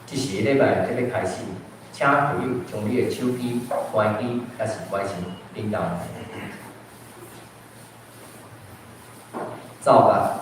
這是禮拜特別開始，請朋友將你的手機關機，抑是關成振動。奏樂。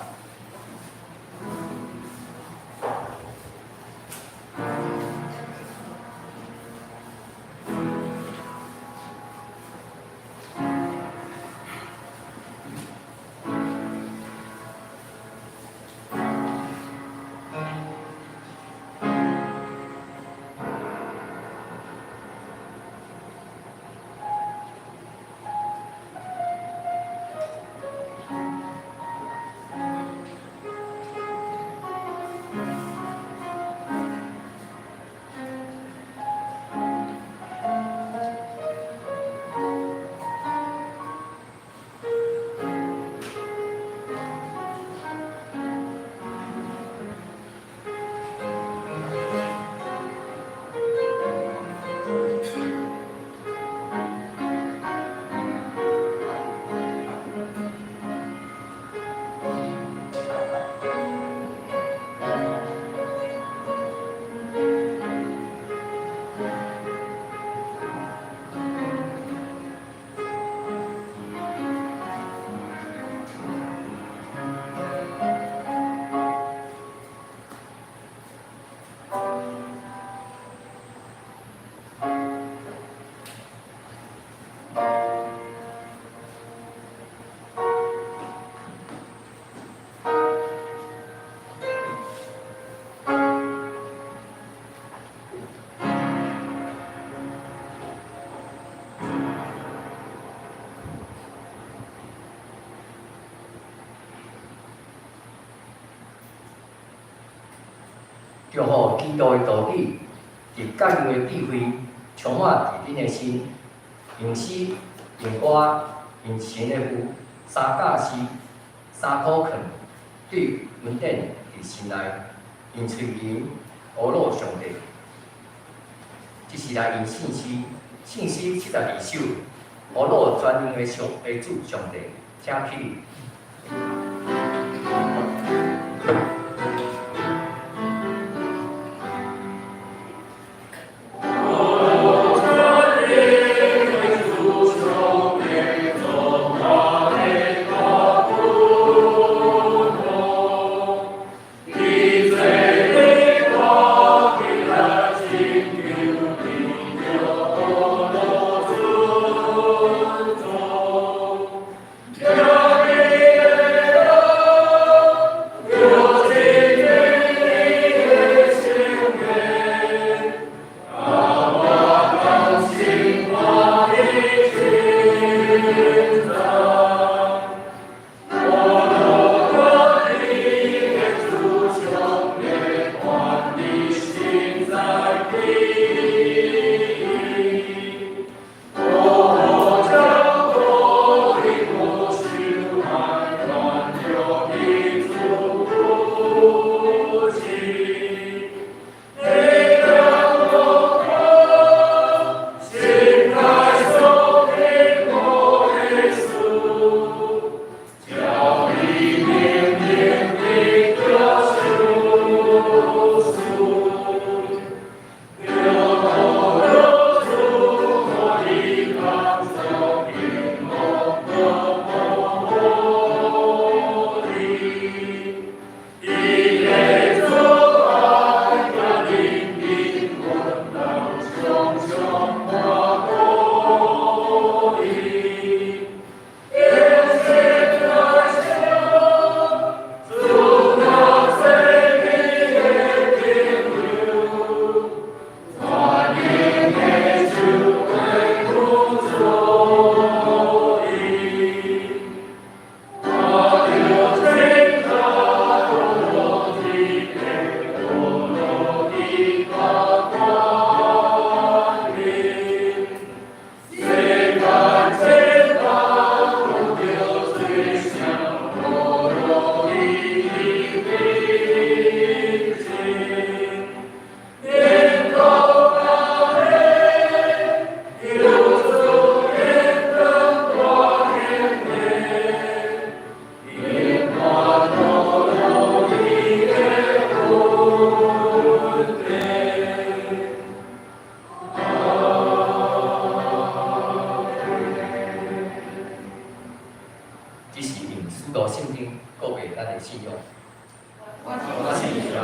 祝福基督的道理，伫各樣的智慧充滿佇恁的心，用詩、用歌、用神的賦，三教詩、三苦勸，對恩典佇心內，用喙吟呵咾上帝。這是來用聖詩，聖詩72首，呵咾全能的上的主上帝，請起立。 Yeah.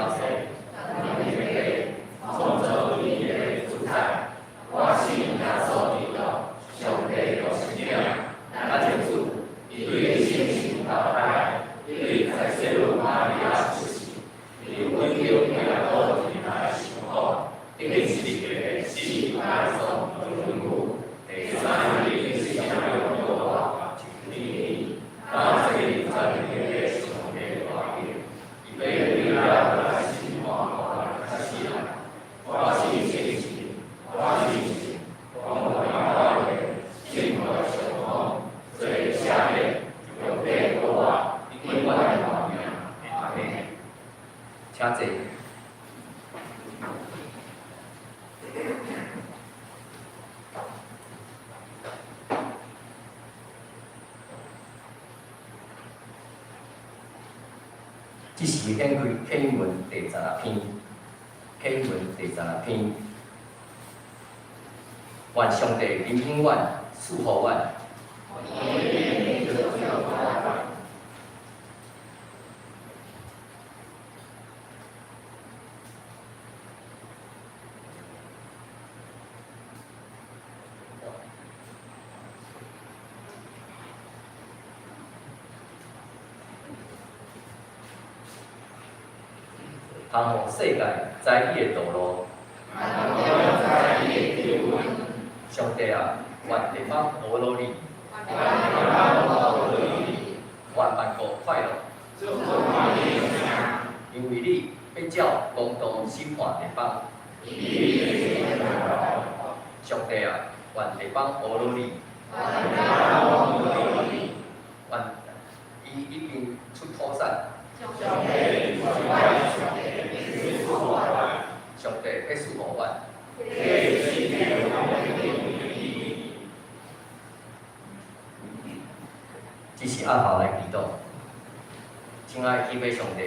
穌，創造天地的主宰，我信耶穌基督，上帝獨生子，咱的主，伊對聖神投胎，對在聖女瑪利亞出世，伫本丟彼拉多底下受苦，釘十字架死埋葬落墳墓，第三日死人復活，升天，降世全能的上帝大能，伊欲了來審判活人佮死人。我信聖神，我信神，公義教會，聖徒相通，罪赦免，肉體復活，永遠活命。阿們。請坐。這是掀開啟文第十六篇，啟文第十六篇。願上帝憐憫阮，賜予阮。通予世界知你的道路。上帝啊，願列邦呵咾你，願萬國快樂，因為你欲照公道審判列邦。上帝啊，願列邦呵咾你，願伊已經出土產。上帝欲賜予阮。這是按後來祈禱，親愛的天父上帝，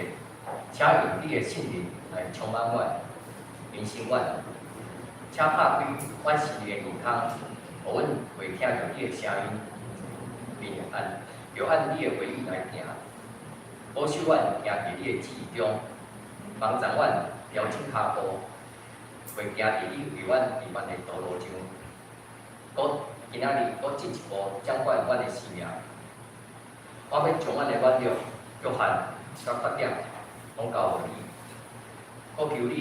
請用你的聖靈來充滿阮，更新阮，請拍開阮心靈的耳孔，予阮會聽著你的聲音，並按著按你的話語來行，保守阮行佇你的旨意中，幫助阮調整跤步，袂行佇你為阮預辦的道路上。閣今仔日閣進一步掌管阮的生命。我欲將阮的軟弱、局限佮缺點，攏交予你。閣求你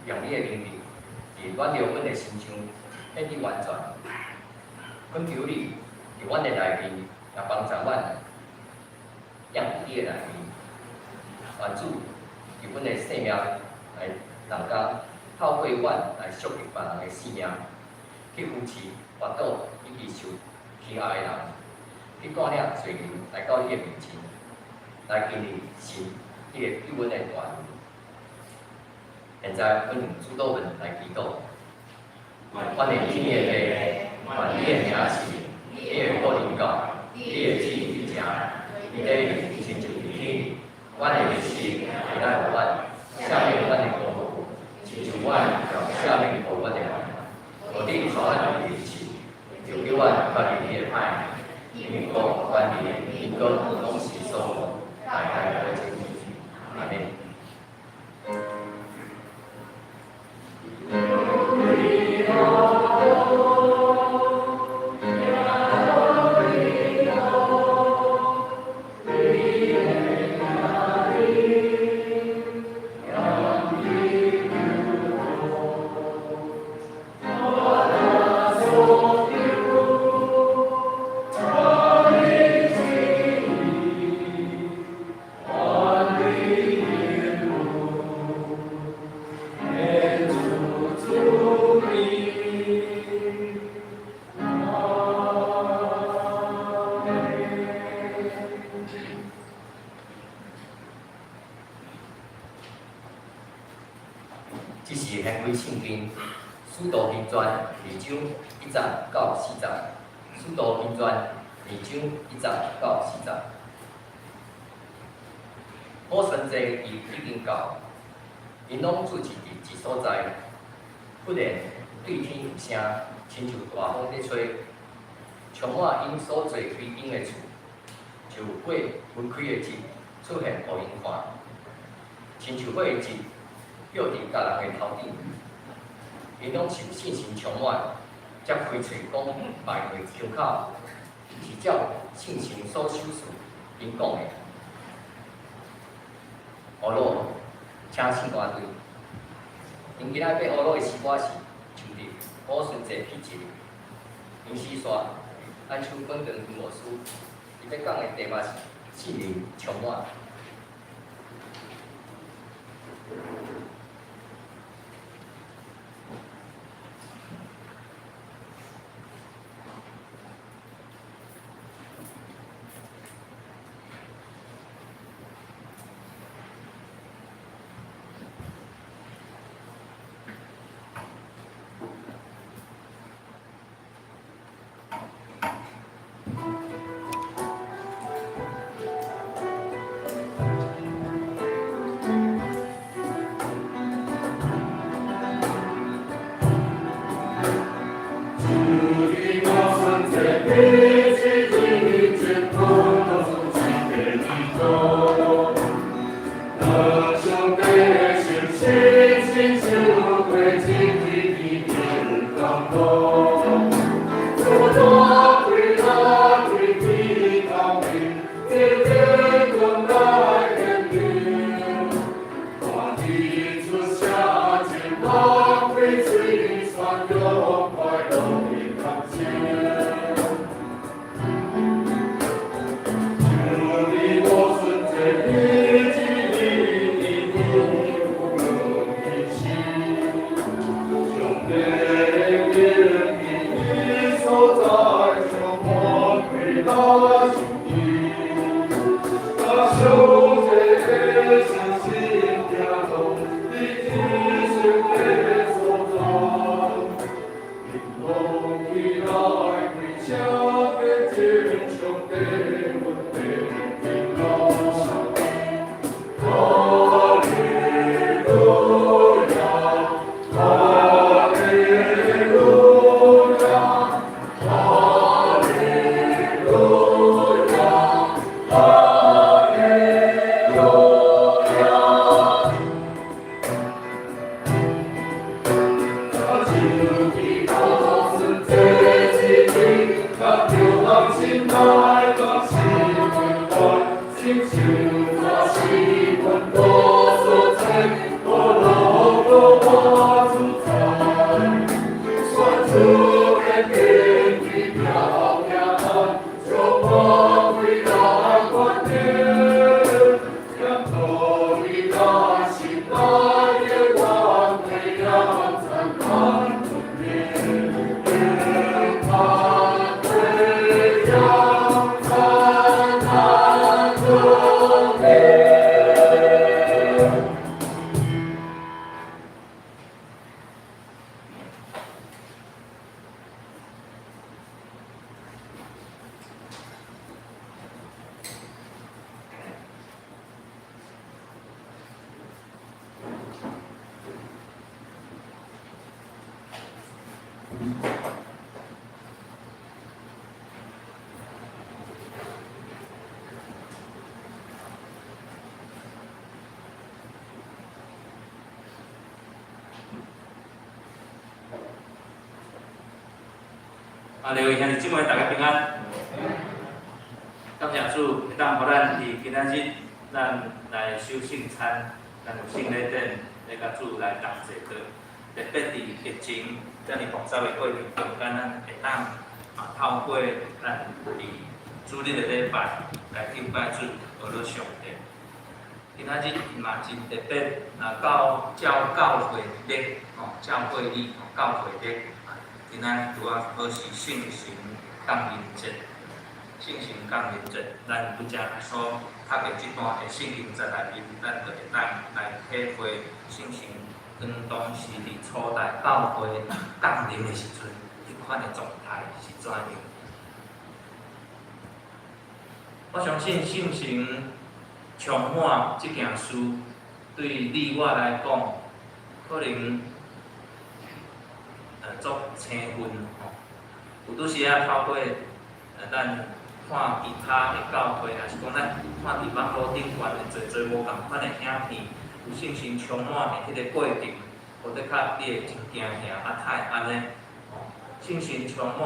用你的能力，佇軟弱阮的身上顯得完全。懇求你佇阮的內面，也幫助阮養佇你的內面。願主佇阮的生命來同工，透過阮來祝福別人的生命，去扶持跋倒以及受欺壓的人，去帶領罪人來到你的面前，來經歷神彼个救恩的大能。現在，阮用主禱文來祈禱。阮的天的父，願你的名聖，你的國臨到，你的旨意成，佇地親像佇天。阮的日食今仔予阮，赦免阮的過錯，親像阮赦免予阮的人。無你帶阮入試，救救阮脫離彼个歹。因為國、權力、榮光，攏是所有，代代無盡。阿們。這是掀開聖經《使徒行傳》二章一節到四節，《使徒行傳》二章一節到四節。五旬節伊已經到，𪜶攏聚集佇一所在。忽然對天有聲，親像大風咧吹，充滿𪜶所坐開間的厝，就有火分開的舌出現予𪜶看。親像火舌叫佇各人的頭頂，𪜶攏受聖神充滿，才開喙講別個腔口，是照聖神所啟示𪜶講的。呵咾，請聖歌隊。𪜶今仔欲呵咾的詩歌是唱佇五旬節彼一日。黃詩山，咱手本堂牧師，伊欲講的題目是聖靈充滿。啊，各位兄弟姊妹，大家平安。感謝主，會當予咱佇今仔日，咱來守聖餐，咱有聖禮典來共主來同齊的。特別佇疫情遮爾複雜的過程中間，咱會當啊透過咱佇主日的禮拜來敬拜主，呵咾上帝。今仔日嘛真特別，啊到教教會日，吼，教會日，教會日。今仔拄仔好是聖神降臨節，聖神降臨節，咱拄才所讀的這段的聖經節內面，咱就會當來體會聖神當當時佇初代教會降臨的時陣，彼款的狀態是怎樣？我相信聖神充滿這件事，對你我來講，可能足生分吼，有拄時仔透過咱看其他的教會，抑是講咱看佇網路頂懸的濟濟無仝款的影片，有聖神充滿的彼个過程，無的確你會真驚嚇，啊，哪會按呢？聖神充滿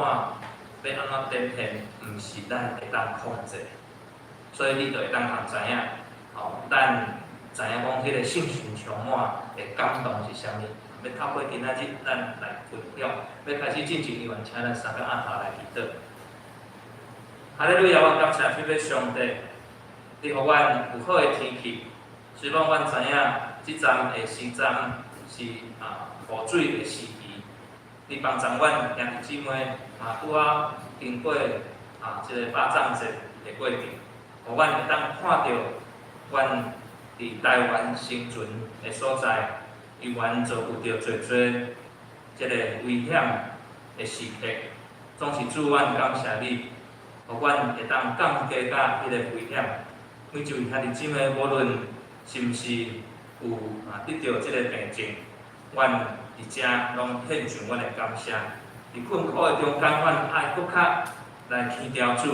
欲按怎展現，毋是咱會當控制，所以你就會當通知影，吼，咱知影講彼个聖神充滿的感動是啥物。欲透過今仔日咱來分享，欲開始進前以前，請咱三個按頭來祈禱。哈利路亞！阮感謝天父上帝，你予阮有好的天氣。雖然阮知影這站的時陣是雨水的時期，你幫助阮兄弟姊妹拄仔經過這個肉粽節的過程，予阮會當看著阮佇台灣生存的所在，猶原遭遇著濟濟這个危險的時刻。總是主，阮感謝你，予阮會當降低甲彼个危險。每一位兄弟姊妹，無論是毋是有得著這个病症，阮佇遮攏獻上阮的感謝。佇困苦的中間，阮愛閣較來牽牢主；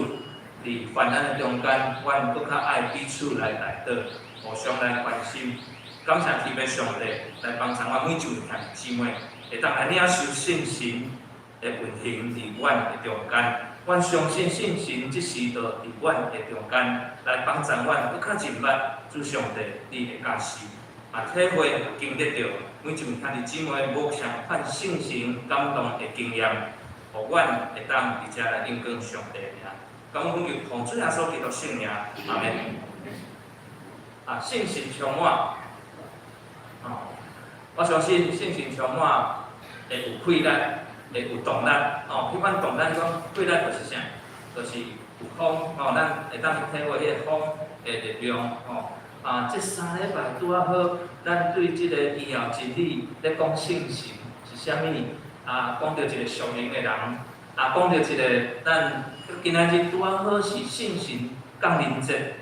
佇患難的中間，阮閣較愛彼此來代禱，互相來關心。感謝天父上帝來幫助阮每一位兄弟姊妹，會當來領受聖神的運行佇阮的中間。阮相信聖神這時就佇阮的中間，來幫助阮閣較認捌主上帝你的教示，也體會經歷著每一位兄弟姊妹無相款聖神感動的經驗，予阮會當佇遮來榮光上帝的名。感恩奉求奉主耶穌基督聖名，阿門。聖神充滿，我相信聖神充滿會有氣力，會有動力，彼款動力講氣力就是啥？就是有風，咱會當去體會彼个風的力量，這3禮拜拄仔好，咱對這个醫藥真理咧講聖神是啥物？講著一个屬靈的人，講著一个咱今仔日拄仔好是聖神降臨節，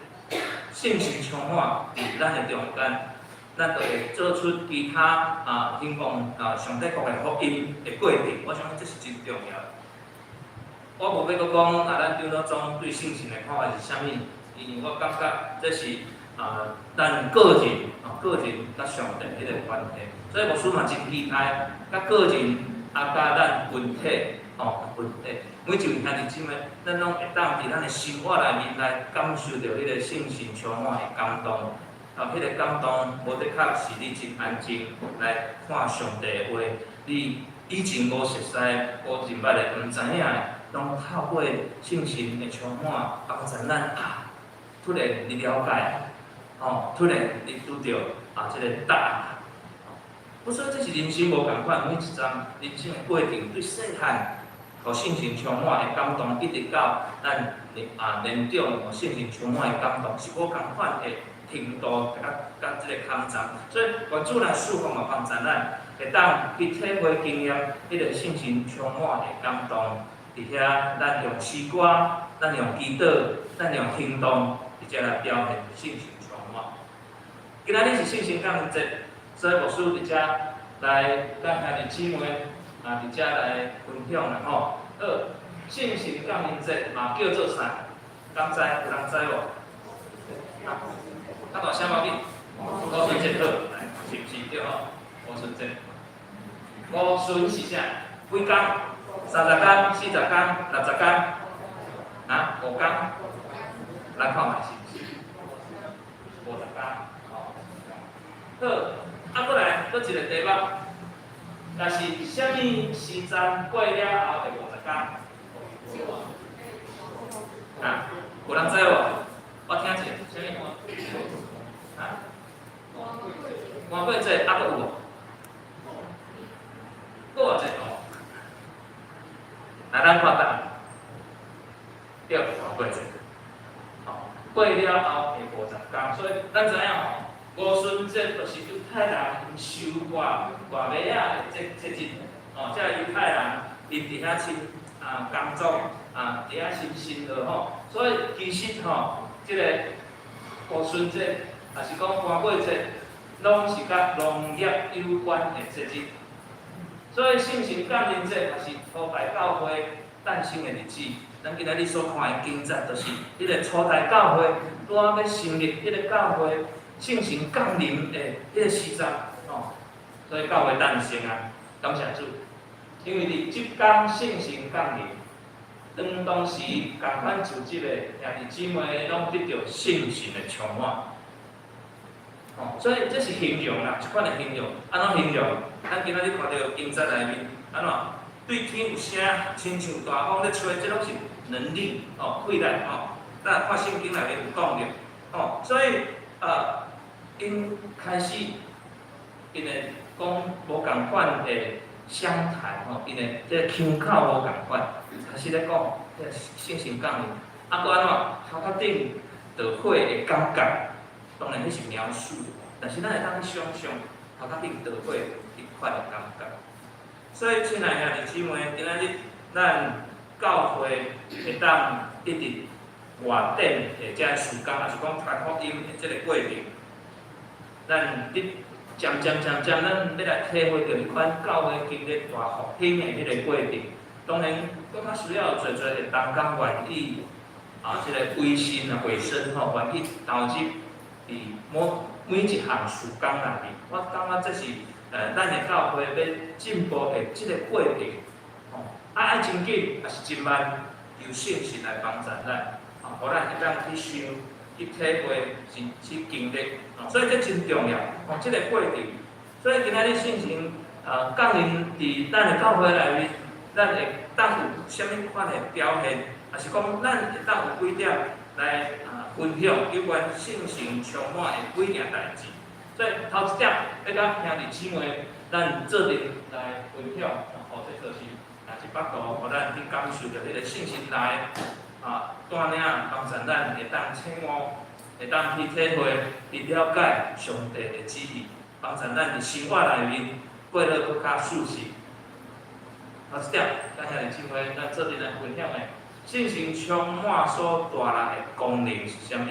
聖神充滿佇咱的中間，咱就會做出其他興旺上帝國的福音的過程。我相信這是真重要。我無欲閣講咱長老總對聖神的看法是啥物，因為我感覺這是咱個人佮上帝彼个關係。所以牧師嘛真期待，佮個人佮咱群體，群體，每一位兄弟姊妹，咱攏會當佇咱的生活內面來感受著彼个聖神充滿的感動。彼个感動無的確是你真安靜來看上帝的話，你以前無熟似、無認捌的、毋知影的，攏透過聖神的充滿幫助咱突然你了解，突然你拄著這个答案。我說這是人生無仝款，每一站人生的過程，對細漢，予聖神充滿的感動，一直到咱年長，予聖神充滿的感動，是無仝款的程度，佮這个空層。所以願主來賜福嘛，幫助咱會當去體會經驗，彼个聖神充滿的感動。佇遐，咱用詩歌，咱用祈禱，咱用行動，佇遮來表現聖神充滿。今仔日是聖神降臨節，所以牧師佇遮來佮兄弟姊妹佇遮來分享啦吼。好，聖神降臨節嘛叫做啥？敢知？有人知無？較大聲無緊。五旬節好，來，是毋是對吼？五旬節。五旬是啥？幾工？30工、40工、60工？5工？來看覓是毋是？50工，吼。好，閣來，閣一个題目，若是啥物時陣過了後會50工？有人知無？我聽者，啥物？換過節，閣有無？閣有一個哦。來，咱看答案。對，換過節。吼，過了後會50工，所以咱知影吼，五旬節就是猶太人𪜶收割割麥仔的節節日。哦，這个猶太人𪜶佇遐真工作，佇遐真辛勞吼，所以其實吼，這个五旬節，抑是講換過節，攏是佮農業有關的節日。所以聖神降臨節也是初代教會誕生的日子。咱今仔日所看的經節，就是彼个初代教會拄仔欲成立彼个教會，聖神降臨的彼个時陣，吼，所以教會誕生啊，感謝主。因為佇這工聖神降臨，當當時仝款組織的兄弟姊妹攏得著聖神的充滿，吼，所以這是形容啦，這款的形容，按怎形容？咱今仔日看著經節內面，按怎？對天有聲，親像大風咧吹，這攏是能力，哦，氣力，吼。咱看聖經內面有講著，吼，所以𪜶開始𪜶的講無仝款的相談，吼，𪜶的這个腔口無仝款，開始咧講，這個聖神降臨，啊，閣按怎？頭殼頂著火的感覺，當然彼是描述，但是咱會當去想像頭殼頂著火彼款的感覺。所以，親愛兄弟姊妹，今仔日咱教會會當一直活展的這个時間，抑是講傳福音的這个過程，咱佇漸漸漸漸，咱欲來體會著彼款教會經歷大復興的彼个過程。當然，閣較需要濟濟的同工願意啊，這个委身啊、委身吼，願意投入佇某每一項事工內面。我感覺這是咱的教會欲進步的這个過程，吼，啊愛真緊，抑是真慢，求聖神來幫助咱，啊，予咱會當去想、去體會、去去經歷，所以這真重要，吼，這个過程。所以今仔日聖神降臨佇咱的教會內面，咱會當有啥物款的表現，抑是講咱會當有幾點來分享有關聖神充滿的幾件代誌。所以頭一點，欲佮兄弟姊妹，咱做陣來分享，吼，這就是一幅圖，予咱去感受著彼个聖神來帶領幫助咱會當醒悟，會當去體會、去了解上帝的旨意，幫助咱佇生活內面過得閣較舒適。頭一點，佮兄弟姊妹，咱做陣來分享的，聖神充滿所帶來的功能是啥物？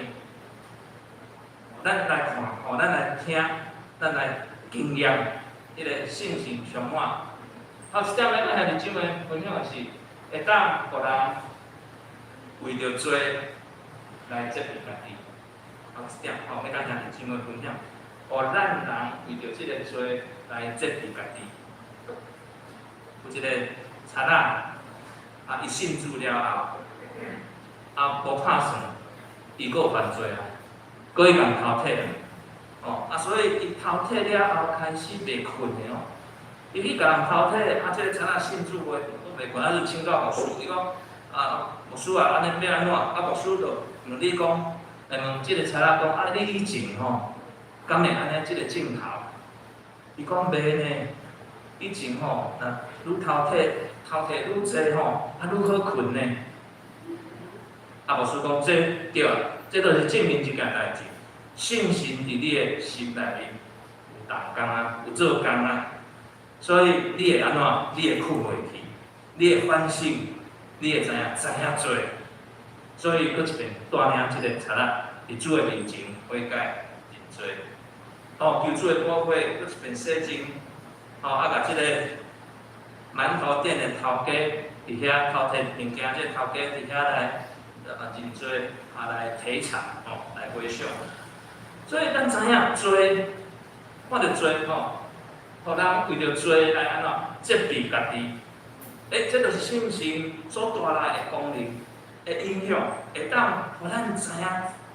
咱來看，吼，咱來聽，咱來經驗，彼个聖神充滿。頭一點，咱兄弟姊妹分享的是，會當予人為著罪來責備家己。頭一點，吼，欲佮兄弟姊妹分享，予咱人為著這个罪來責備家己。有一個賊仔，啊，伊信主了後，啊，無拍算，伊閣有犯罪啊，閣去共偷提，哦，啊，所以伊偷提了後開始袂睏的哦，伊去共人偷提，啊，這個賊仔信主袂，閣袂睏，啊，就請教牧師，伊講，啊，牧師啊，按呢欲按怎？啊，牧師就問你講，來問這個賊仔講，啊，你以前吼，敢會按呢這個鏡頭？伊講袂呢，以前吼，若愈偷提，偷提愈濟吼，啊，愈好睏呢。啊，牧師講這對啊，這就是證明一件代誌，聖神佇你的心內面有動工啊，有做工啊，所以你會按怎？你會睏袂去，你會反省，你會知影知影罪，所以閣一遍帶領這個賊仔佇主的面前悔改認罪。哦，求主的寶血閣一遍洗淨，哦，啊，共這個饅頭店的頭家佇遐偷提物件，這個頭家佇遐來認罪，啊來體察，哦，來回想。所以咱知影罪，看著罪吼，予人為著罪來按怎責備家己。欸，這就是聖神所帶來的功能的影響，會當予咱知影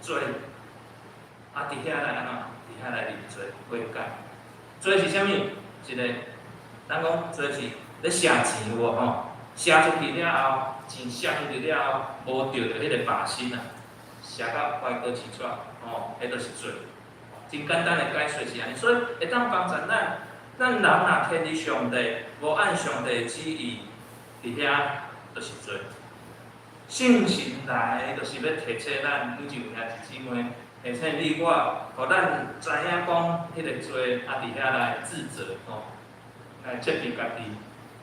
罪，啊，佇遐來按怎？佇遐來認罪悔改。罪是啥物？一个，咱講罪是咧賒錢有無吼？賒出去了後，錢賒出去了後，無著著彼个靶心啊，賒到歪哥起出，吼，彼就是罪。真簡單的解說是按呢，所以會當幫助咱，咱人若偏離上帝，無按上帝的旨意，佇遐就是罪。聖神來就是欲提醒咱每一位兄弟姊妹，提醒你我，予咱知影講彼个罪，啊，佇遐來自責，吼，來責備家己，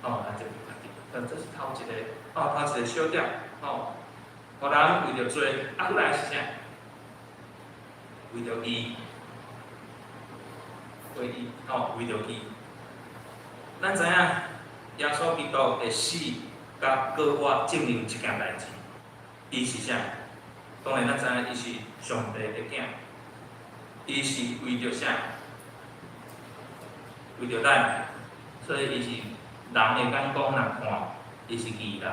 吼，來責備家己。這是頭一個，吼，頭一個小點，吼，予人為著罪，啊，閣來是啥？為著義，為義，吼，為著義。咱知影耶穌基督的死，佮復活證明一件代誌，伊是啥？當然，咱知影伊是上帝的囝。伊是為著啥？為著咱，所以伊是人的眼光來看，伊是義人，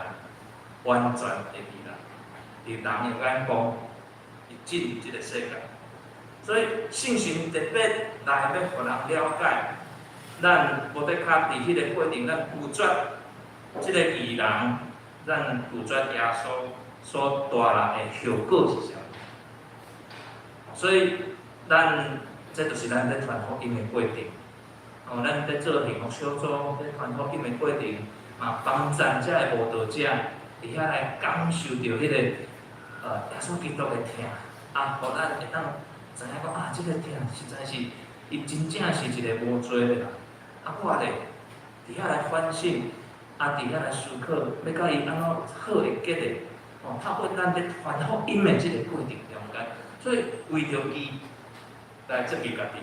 完全的義人。佇人的眼光，伊進入這個世界，所以聖神特別來欲予人了解，咱無得較佇彼个過程，咱拒絕這个義人，咱拒絕耶穌所帶來的後果是啥物？所以咱這就是咱咧傳福音的過程。哦，咱咧做幸福小組咧傳福音的過程，嘛幫贊遮的慕道者佇遐來感受著彼个耶穌基督的疼，啊，予咱會當知影講啊，這个疼實在是，伊真正是一个無罪的人。啊，我咧佇遐來反省，啊，佇遐來思考，欲佮伊按怎好會結的，哦，透過咱咧傳福音的這个過程中間，所以為著義來責備家己。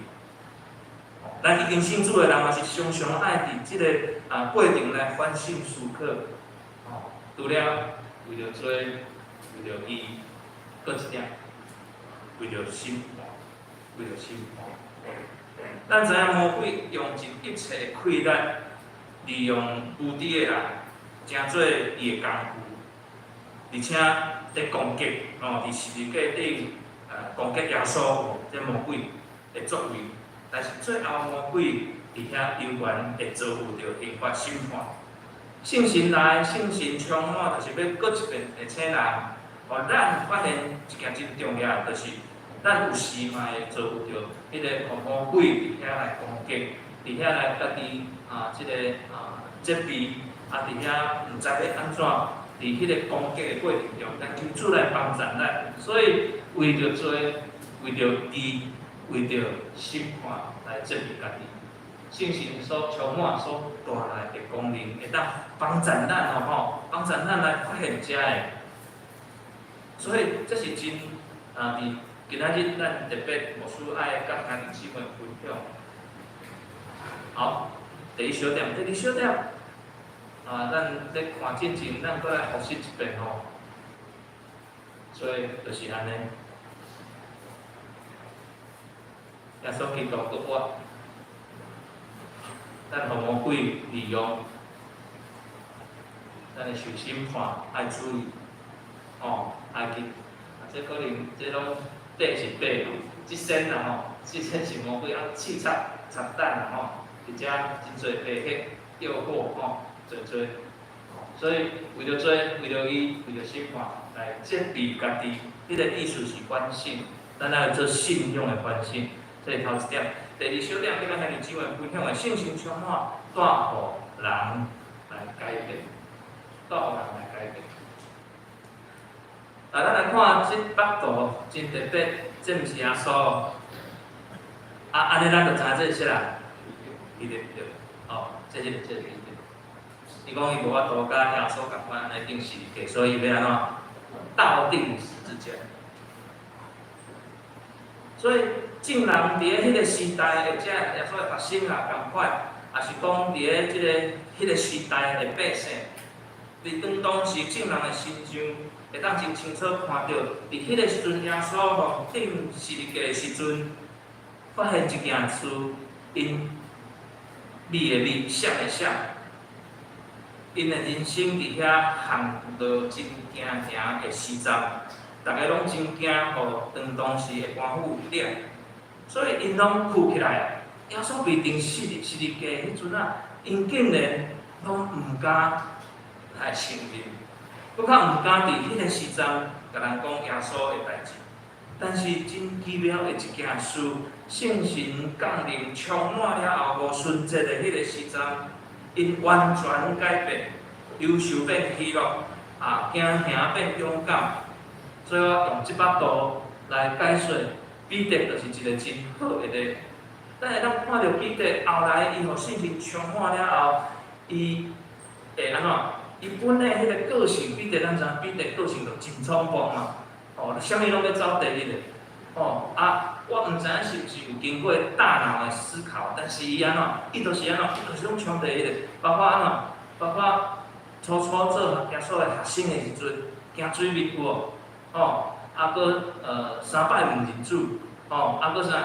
咱已經信主的人嘛是常常愛佇這个過程來反省思考，哦，除了為著罪，為著義，閣一點，為著審判，為著審判。咱知影魔鬼用盡一切的氣力，利用無知的人，成做伊的工具，而且佇攻擊，哦，佇十字架頂，攻擊耶穌，這魔鬼的作為。但是最後魔鬼佇遐猶原會遭遇著刑罰審判。聖神來，聖神充滿，就是欲閣一遍提醒人，予咱發現一件真重要，就是咱有時嘛會遭遇著彼個予魔鬼佇遐來攻擊，佇遐來家己這个責備，啊，佇遐毋知欲按怎，佇彼个攻擊的過程中，但求主來幫助咱。所以為著罪，為著義，為著審判來責備家己，聖神所充滿所帶來的功能，會當幫助咱哦吼，幫助咱來發現遮的。所以這是真佇今仔日咱特別牧師愛佮兄弟姊妹分享。好，第一小點，第二小點，咱咧看進前，咱閣來複習一遍吼。所以就是按呢。耶穌基督閣活，咱予魔鬼利用，咱的受審判愛注意，哦，愛記，啊，這可能這攏假是假，這先啦吼，這先是魔鬼啊，試插插彈啦吼，佇遮真濟白黑誘惑吼，濟濟，所以為著罪，為著義，為著審判來責備家己，彼个意思是反省，咱愛做信仰的反省。這是頭一點，第二小點，欲佮兄弟姊妹分享的聖神充滿，帶予人來改變，帶予人來改變。啊，咱來看這幅圖真特別，這毋是耶穌。啊，按呢咱就知影這是啥人？彼得，對，哦，這是彼得。伊講伊無法度佮耶穌仝款按呢釘十字架，所以伊欲按怎？倒釘十字架。所以眾人佇咧彼个時代，或者耶穌的學生也仝款，也是講佇咧這个彼个時代的百姓，佇當時眾人的身上，會當真清楚看著，佇彼个時陣耶穌予釘十字架的時陣，發現一件事，𪜶美的美，閃的閃，𪜶的人生佇遐陷落真驚惶的時陣。逐家攏真驚，予當時的官府掠，所以𪜶攏哭起來。耶穌被釘十字架彼陣仔，𪜶竟然攏毋敢來承認，閣較毋敢佇彼个時陣共人講耶穌的代誌。但是真奇妙的一件事，聖神降臨充滿了後，五旬節的彼个時陣，𪜶完全改變，憂愁變喜樂，驚惶變勇敢。所以我用這幅圖來解說，彼得就是一个真好的例。咱會當看著彼得後來，伊予聖神充滿了後，伊會按怎？伊本來彼个個性，彼得咱知影，彼得個性就真衝動嘛，哦，啥物攏欲走第一个，哦，啊，我毋知影是毋是有經過大腦的思考，但是伊按怎？伊就是按怎？伊就是攏衝第一个，包括按怎？包括初初做耶穌的學生的時陣，驚水面有無？哦，啊，閣三擺毋認主，吼，啊，閣啥？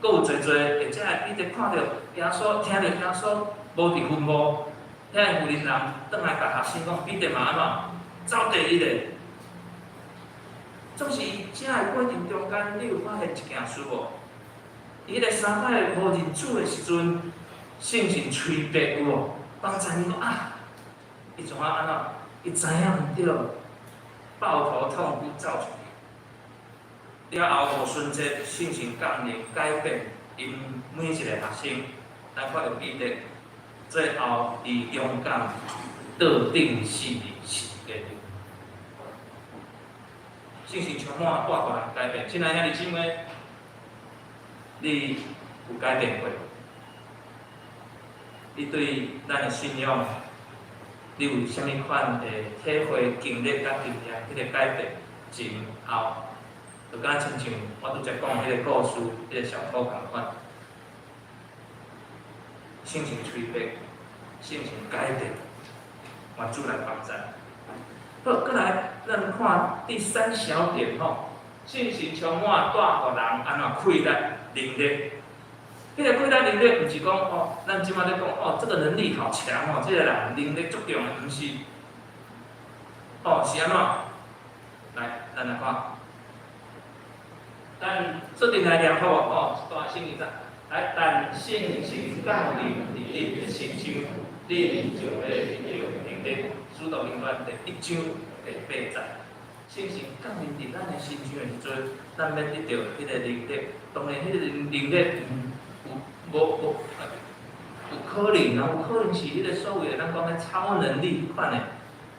閣有濟濟，或者係彼得看著耶穌，聽著耶穌無佇墳墓，遐個婦人轉來共學生講，彼得嘛按怎走第一個。總是遮个過程中間，你有發現一件事無？伊彼个三擺無認主的時陣，聖神催逼有無？幫助伊講啊，伊怎啊按怎？伊知影毋對，抱頭痛哭走出去。了後五旬節，聖神降臨，改變𪜶每一個學生。咱看著彼得，最後伊勇敢倒釘死佇十字架頂。聖神充滿帶予人改變。親愛兄弟姊妹，你有改變過？你對咱的信仰，你有啥物款的體會、經歷佮經驗？彼個改變前後，就敢親像我拄才講彼個故事，彼個小偷仝款，聖神催逼，聖神改變，願主來幫贊。好，閣來，咱看第三小點吼，信心充滿帶予人按怎氣力、能力。彼個氣力能力，毋是講哦，咱這擺咧講哦，這個能力好強哦，這個人能力足強的，毋是。哦，是按怎？來，咱來看。咱做陣來念好無？哦，一段聖經節。來，但聖神降臨佇恁的身上，恁就會得著能力。使徒行傳第一章第八節。聖神降臨佇咱的身上的時陣，咱欲得著彼个能力。當然，彼个能力有無無有可能啊？有可能是彼个所謂的咱講的超能力彼款的，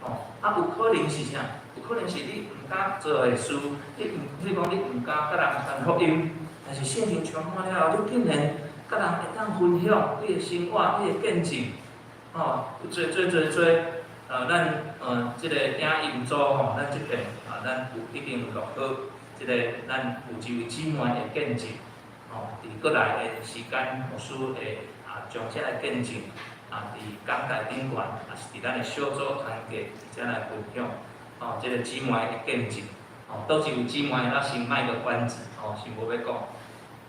哦，啊，有可能是啥？有可能是你毋敢做的事，你毋，比如講你毋敢佮人傳福音，但是聖靈充滿了後，你竟然佮人會當分享你的生活、你的見證，哦，有濟濟濟濟，咱這个影音組吼，咱這邊啊，咱有已經錄好，這個咱有一位姊妹的見證，吼，佇過來的時間，牧師會啊將這個見證啊，佇講台頂懸，也是佇咱的小組團契遮來分享，吼，這個姊妹的見證，吼，佗一位姊妹，咱先賣個關子，吼，先無欲講。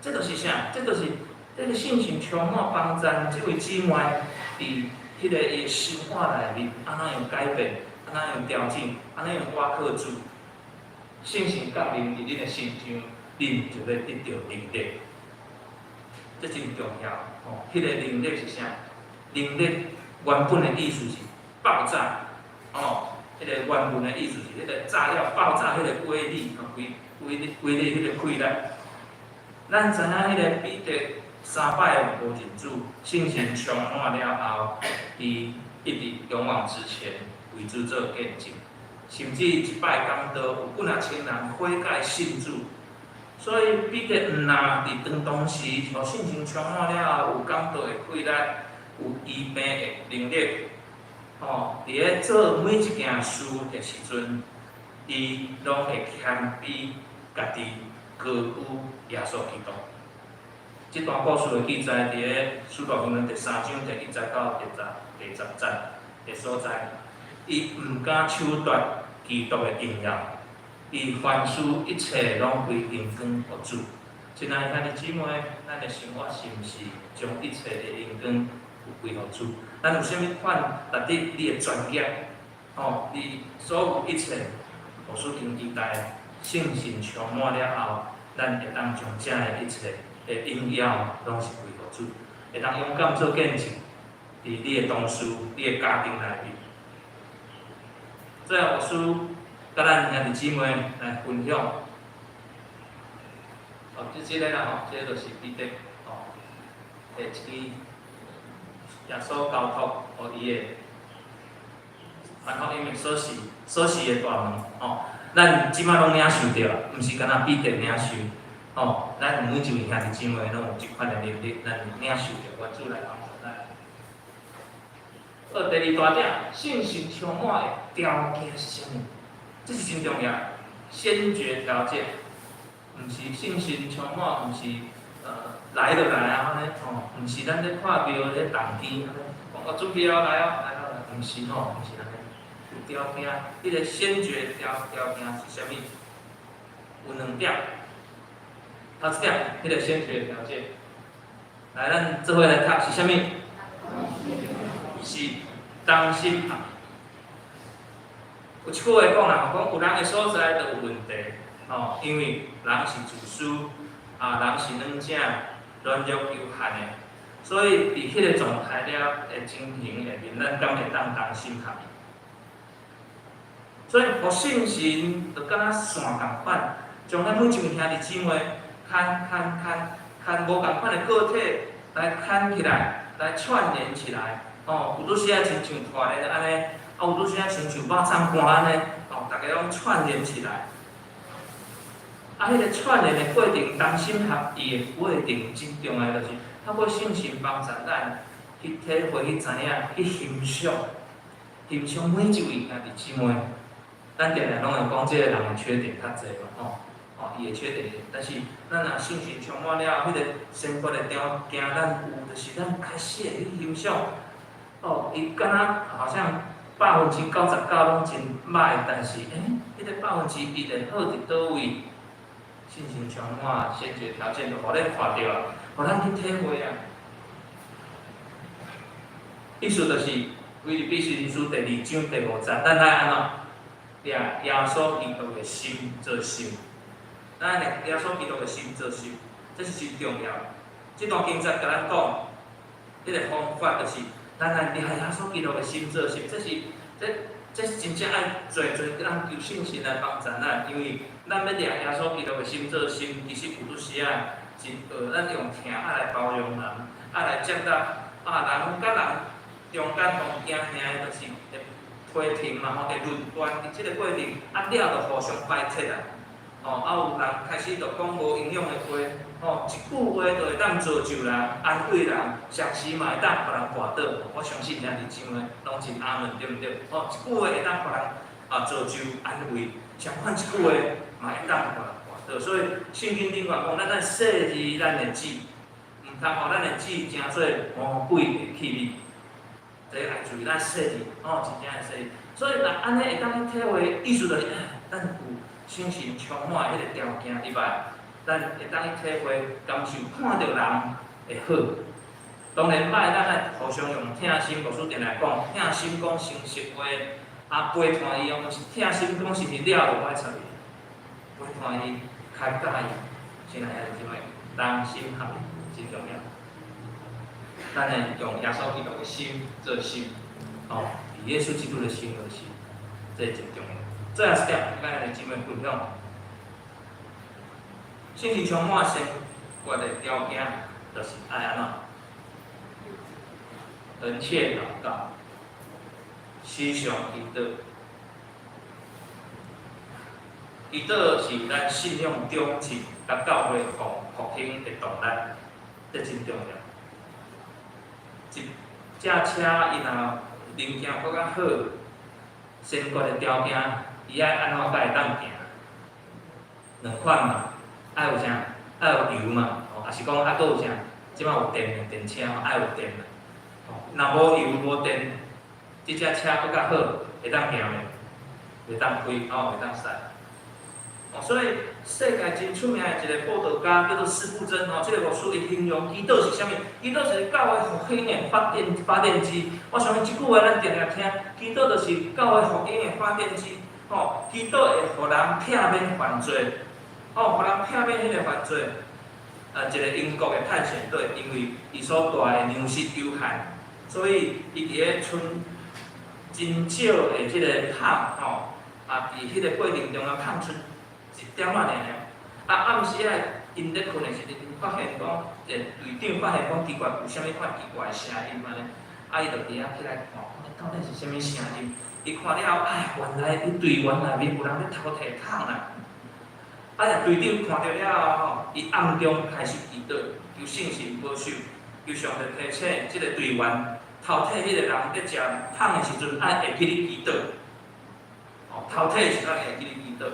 這就是啥？這就是這個信心充滿幫贊這位姊妹佇彼個伊的生活內面，按怎樣改變，按怎樣調整，按怎樣倚靠主。聖神降臨佇恁的身上，恁就欲得著能力。這真重要，吼！彼個能力是啥？能力原本的意思是爆炸，哦，彼個原文的意思是彼個炸藥爆炸彼個威力，吼，威威力威力彼個氣力。咱知影彼個彼得三擺無認主，信心充滿了後，伊一直勇往直前，為主做見證，甚至一擺講道有幾若千人悔改信主。所以彼得毋若佇當當時，予信心充滿了後，有講道的氣力，有醫病的能力，吼，佇咧做每一件事的時陣，伊攏會謙卑家己，高舉耶穌基督。這段故事的記載佇咧《使徒行傳》第三章第一節到第十節的所在。伊毋敢手奪基督的榮耀，伊凡事一切攏歸榮光予主。親愛兄弟姊妹，咱的生活是毋是將一切的榮光有歸予主？咱有啥物款值得你的專業？吼，你所有一切，牧師真期待信心充滿了後，咱會當將這的一切的榮耀攏是歸予主，會當勇敢做見證，佇你的同事、你的家庭內面。最後，牧師佮咱兄弟姊妹來分享。哦，這個啦吼，這個就是彼得吼，的一支耶穌交託予伊的傳福音的鎖匙，鎖匙的大門吼。咱這擺攏領受著，毋是干焦彼得領受，吼。咱每一位兄弟姊妹攏有這款的能力，咱領受著，願主來幫助咱。好，第二大點，信心充滿的條件是啥物？這是真重要，先決條件，毋是信心充滿，毋是來就來啊，按呢吼，毋是咱咧看廟咧動機，按呢講我準備好來哦，來哦，毋是吼，毋是按呢。有條件，彼個先決條件是啥物？有兩點。頭一點，彼個先決條件，來，咱做伙來讀是啥物？是同心合。有一句話講啦，講有人的所在就有問題，吼，因為人是自私，啊，人是軟正、軟弱有限的，所以佇彼個狀態了的情形下面，咱敢會當同心合意？所以，予聖神就敢若線仝款，將咱每一位兄弟姊妹牽牽牽牽無仝款的個體來牽起來，來串聯起來。哦，有拄時仔親像拖咧按呢，啊有拄時仔親像肉粽乾按呢，哦，逐家攏串聯起來。啊，彼個串聯的過程，同心合意的過程，真重要，就是透過聖神幫助咱去體會、去知影、去欣賞、欣賞每一位兄弟姊妹。咱定定攏會講這個人的缺點較濟嘛，吼，哦，伊的缺點，但是咱若信心充滿了，彼個先決的條件，咱有，就是咱開始會去欣賞。哦，伊敢若好像99%攏真歹，但是，彼個1%的好佇佗位？信心充滿，先決條件就予咱看著啊，予咱去體會啊。意思就是，腓立比書第二章第五節，咱愛按怎？掠耶穌基督的心做心，咱愛掠耶穌基督的心做心，這是真重要。這段經節共咱講，彼個方法就是，咱愛掠耶穌基督的心做心，這是這這是真正愛濟濟咱求聖神來幫助咱，因為咱欲掠耶穌基督的心做心，其實有拄時仔真學，咱用疼愛來包容人，愛來接納啊，人佮人中間互驚嚇的，就是會批評嘛吼，會論斷，佇這個過程啊了就互相排斥啊，吼啊有人開始就講無營養的話，吼一句話就會當造就人、安慰人，同時嘛會當予人跋倒。我相信兄弟姊妹攏真阿門，對毋對？吼一句話會當予人啊造就安慰，相反一句話嘛會當予人跋倒。所以聖經頂懸講，咱愛細膩咱的舌，毋通予咱的舌成做魔鬼的器皿。這愛注意，咱細膩，吼，真正愛細膩。所以若按呢會當去體會，意思就是，咱有信心充滿彼個條件以外，咱會當去體會、感受，看著人會好。當然，歹咱愛互相用疼心，牧師定來講，疼心講誠實話，啊陪伴伊哦，毋是疼心講是了就無愛睬伊，陪伴伊，開教伊，親愛的姊妹，同心合意真重要。咱會用耶穌基督的心做心，哦，以耶穌基督的心為心，這真重要。最後一點，咱來姊妹分享，信心充滿先決的條件，就是愛按怎？恆切禱告，時常祈禱。祈禱是咱信仰長進、佮教會復興的動力，這真重要。一隻車伊若零件閣較好，先決的條件，伊愛按怎才會當行？兩款嘛，愛有啥？愛有油嘛，吼，抑是講啊，閣有啥？這擺有電的電車吼，愛有電嘛。吼，若無油無電，這隻車閣較好，會當行袂？袂當開，吼，袂當駛。哦，所以世界真出名的一個布道家叫做司布真吼，這個牧師伊形容祈禱是啥物？祈禱是教會復興的發電機。我相信這句話咱定定聽，祈禱就是教會復興的發電機。吼，祈禱會予人避免犯罪，吼，予人避免彼個犯罪。一個英國的探險隊，因為伊所帶的糧食有限，所以伊佇咧賰真少的這個麭吼，啊，佇彼個過程中啊，麭出一點仔爾爾。啊，暗時仔𪜶咧睏的時陣，發現講，一個隊長發現講奇怪，有啥物款奇怪的聲音按呢？啊，伊就佇遐起來看，到底是啥物聲音？伊看了後，哎，原來𪜶隊員內面有人咧偷提麭啦！啊，若隊長看著了後吼，伊暗中開始祈禱，求聖神保守，求上帝提醒這個隊員偷提彼個人咧食麭的時陣，愛會記咧祈禱。哦，偷提的時陣會記咧祈禱。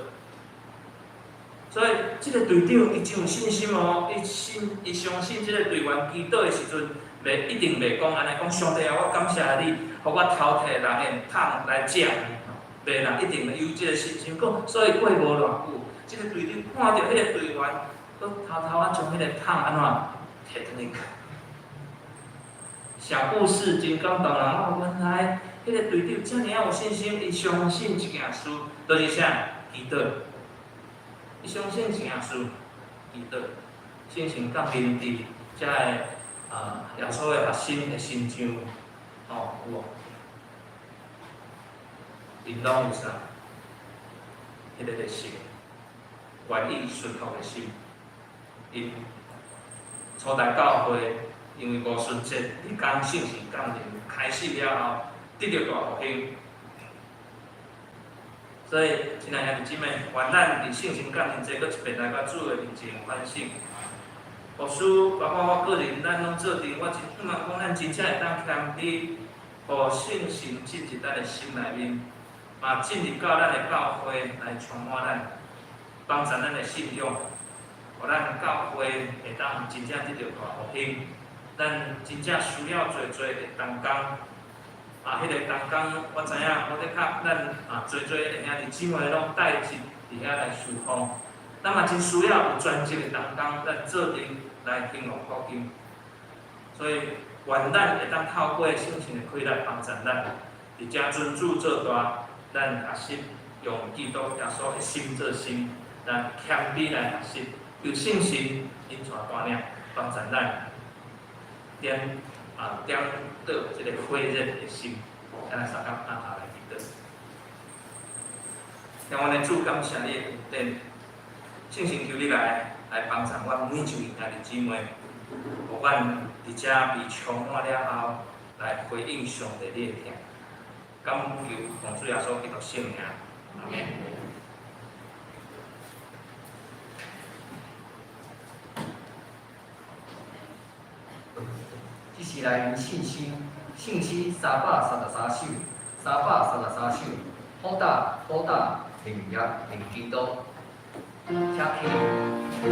所以，這個隊長伊真有信心哦，伊信伊相信這個隊員祈禱的時陣，袂一定袂講按呢講，上帝啊，我感謝你，予我偷提人的麭來食，袂啦，一定有這個信心。講，所以過無偌久，這個隊長看著彼個隊員閣偷偷仔將彼個桶按怎提轉去。小故事真感動人哦！原來彼個隊長遮爾仔有信心，伊相信一件事，就是啥？祈禱。伊相信一件事，祈禱，聖神降臨佇遮个耶穌的學生的身上，吼，有無？𪜶攏有啥？彼個的心，願意順服的心。𪜶初代教會，因為五旬節，彼工聖神降臨開始了後，得著大復興。所以，親愛兄弟姊妹，願咱佇聖神降臨節閣一遍來到主的面前反省。牧師，包括我個人，咱攏做陣，我真希望講，咱真正會當謙卑，予聖神進入咱的心內面，嘛進入到咱的教會來充滿咱，幫助咱的信仰，予咱教會會當真正得著大復興。咱真正需要濟濟的同工，彼個同工，我知影，我的確，咱濟濟的兄弟姊妹攏帶職佇遐來侍奉，咱嘛真需要有專職的同工，咱做陣來興旺福音。所以，願咱會當透過聖神的氣力幫助咱，佇遮尊主做大，咱學習用基督耶穌的心做心，咱謙卑來學習，求聖神引帶帶領幫助咱。點著這个火熱的心，咱來相共按頭來祈禱。向阮的主，感謝你的恩典，聖神求你來幫助阮每一位兄弟姊妹，予阮佇遮被充滿了後，來回應上帝你的疼。感求奉主耶穌基督聖名，阿們。這是來用信心，信詩333首，333首，好膽好膽，認耶認基督，請起。請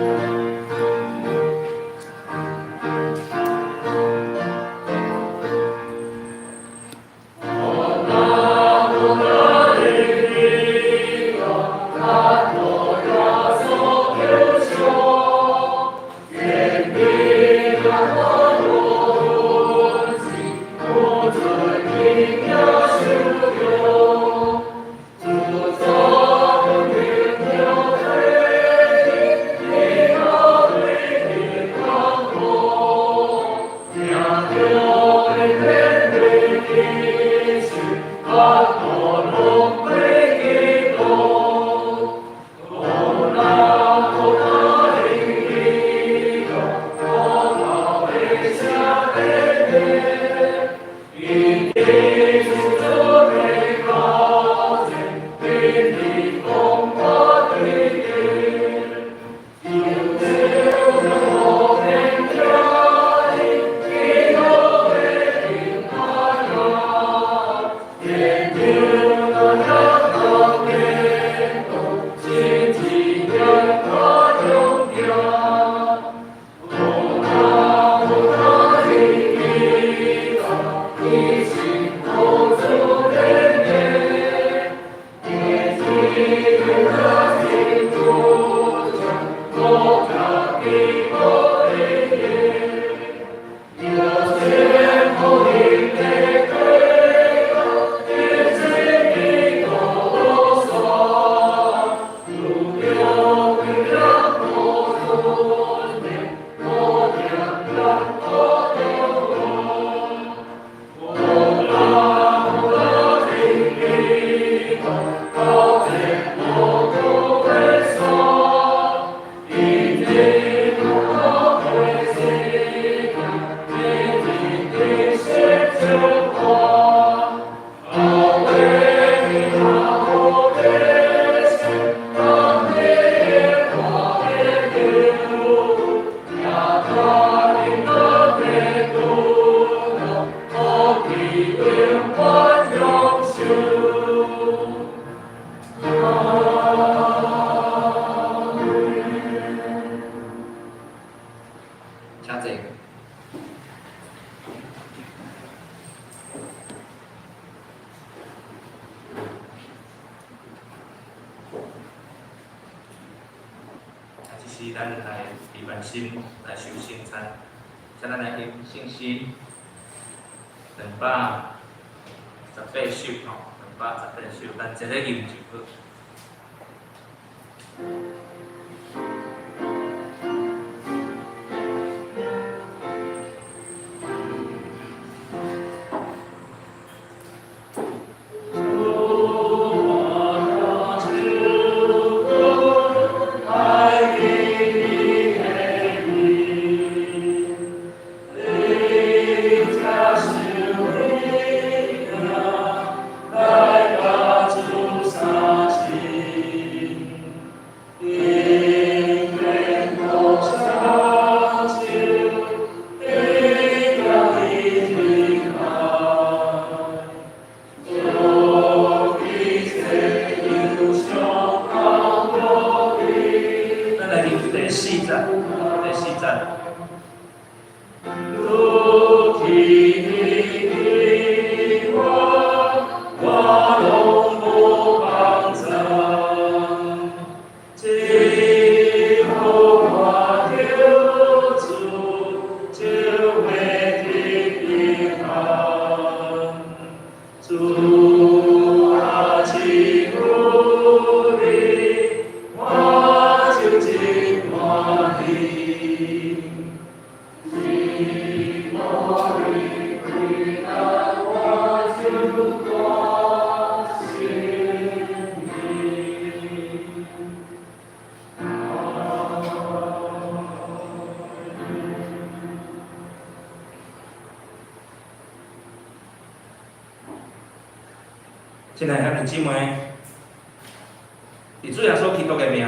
坐。這是咱來。禮拜心來守聖餐。請咱來吟聖詩218首吼，218首，咱一个吟就好。親愛兄弟姊妹，佇主耶穌基督的名，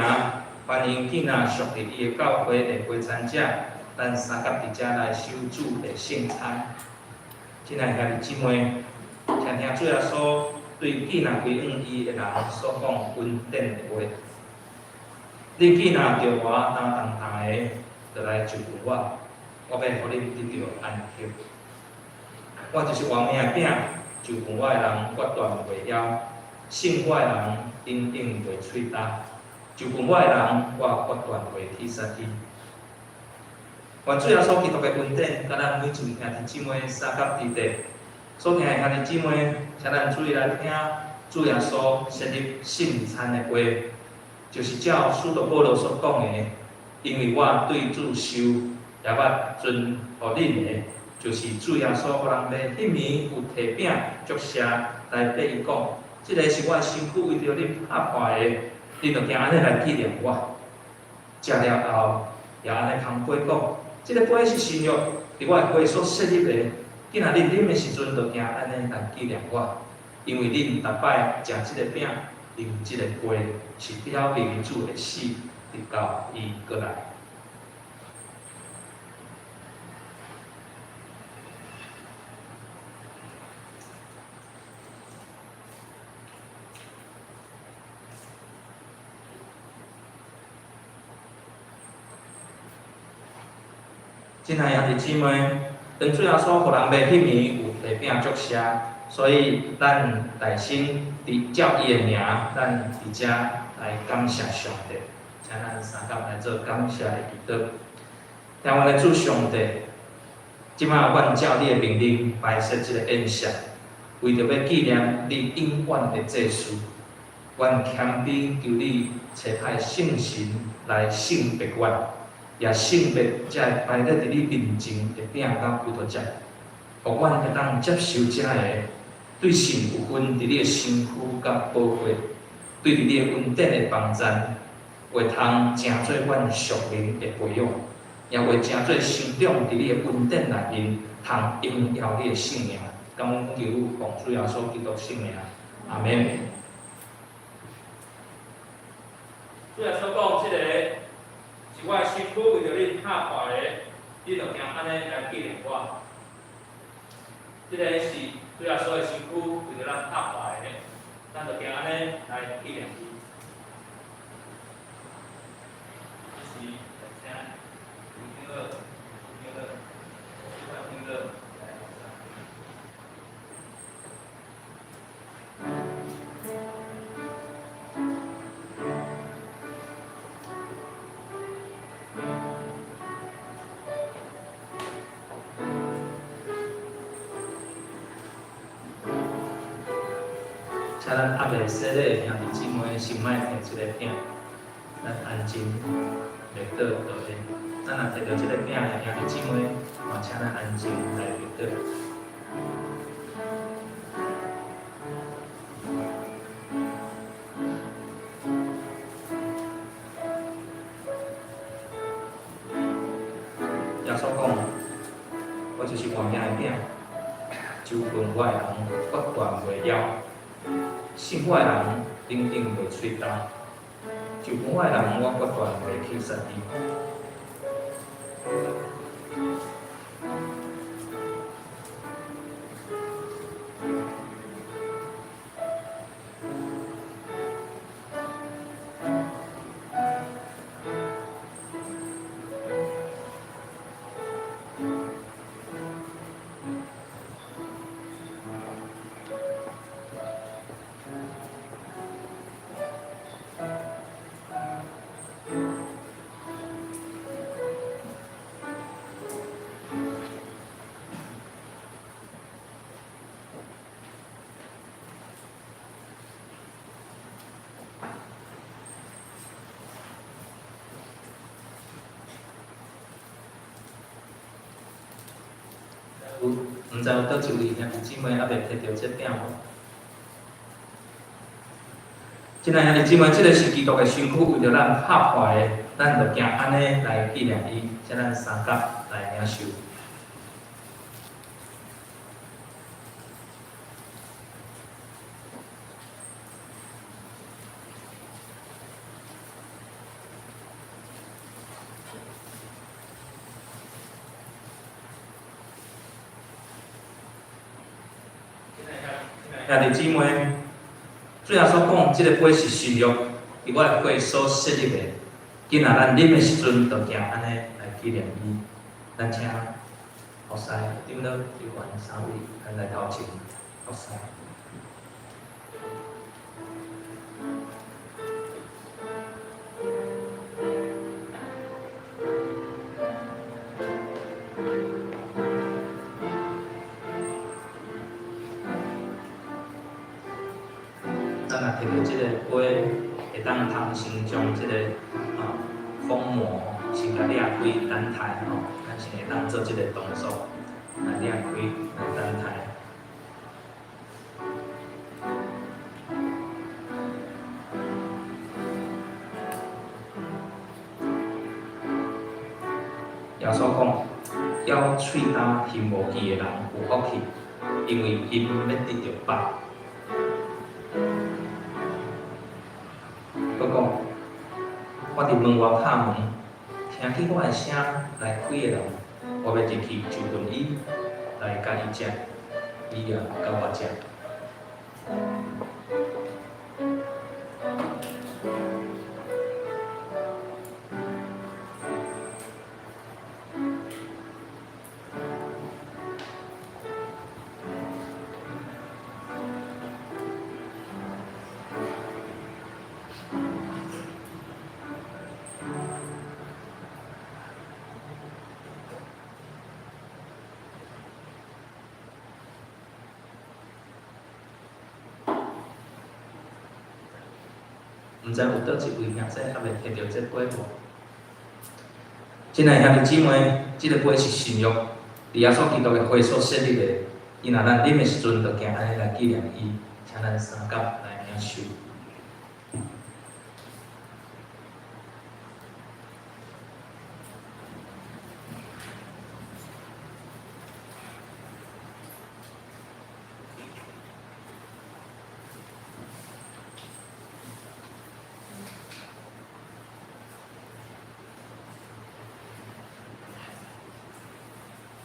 歡迎囝仔屬佇伊的教會的陪餐者，咱相佮佇遮來守主的聖餐。親愛兄弟姊妹，請聽主耶穌對囝仔歸向伊的人所講恩典的話。恁囝若著我擔重擔的，就來就近我，我欲予恁得著安息。我就是活命的餅。就近我的人，決斷袂枵；信我的人，永永袂喙焦。就近我的人，我決斷袂去殺伊。願主耶穌基督的恩典，佮咱每一位兄弟姊妹相佮佇底。所聽的兄弟姊妹，請咱注意來聽主耶穌設立聖餐的話，就是照使徒保羅所講的，因為我對主受，也捌傳予恁的。就是主耶穌予人買彼暝有提餅祝謝來對伊講：這个是我的身軀，為著恁拍破的，恁著行按呢來紀念我。食了後，也按呢空杯講：這个杯是新約，佇我的血所設立的。囝若恁啉的時陣，著行按呢來紀念我。因為恁逐擺食這个餅，啉這个杯，是表明主的死，直到伊閣來。親愛兄弟姊妹，當主耶穌予人買彼暝有提餅祝謝，所以咱大聲佇照伊的名，咱佇遮來感謝上帝，請咱相佮來做感謝的祈禱。天阮的主上帝，這擺阮照你的命令擺設這个宴席，為著欲紀念你永遠的祭司，阮謙卑求你差派聖神來聖別阮。也聖別這个擺佇你面前的餅佮葡萄汁，予阮會當接受這个對神有份佇你的身軀佮寶血，對佇你的恩典的幫贊，會通成做阮屬靈的培養，也會成做成長佇你的恩典內面，通榮耀你的聖名。感恩求奉主耶穌基督聖名，阿們。主耶穌講，這个是我的身軀，為著恁拍破的，恁著行按呢來紀念我。這个是主耶穌的身軀，為著咱拍破的，咱著行按呢來紀念伊。這是來請劉長老、劉長老、劉長老。請咱猶未洗禮的兄弟姊妹，先莫提這个餅，咱安靜默禱就會。咱若提著這个餅的兄弟姊妹，嘛請咱安靜來默禱。耶穌講：我就是活命的餅，就近我的人，決斷袂枵；信我的人，永遠袂喙焦。就近我的人，我決斷袂去殺伊。有，毋知有佗一位兄弟姊妹猶未提著這餅無？親愛兄弟姊妹，這个是基督的身軀，為著咱拍破的，咱就行按呢來紀念伊，請咱三甲來領受。兄弟姊妹，主耶穌講，這个杯是新約，佇我的血所設立的。今仔咱啉的時陣，就行按呢來紀念伊。咱請服侍長老、議員三位，咱來頭前服侍。咱若提著這个杯，會當通先將這个封膜先共掠開，等待吼，咱先會當做這个動作，來掠開，來等待。耶穌講：咬喙焦行無義的人有福氣，因為𪜶欲得著飽。閣講，我佇門外敲門，聽見我的聲來開的人，我欲入去就近伊，來共伊食，伊也共我食。毋知有佗一位兄弟猶未提著這杯無？親愛兄弟姊妹，這个杯是新約，佇耶穌基督的血所設立的。伊若咱啉的時陣，就行按呢來紀念伊，請咱三甲來領受。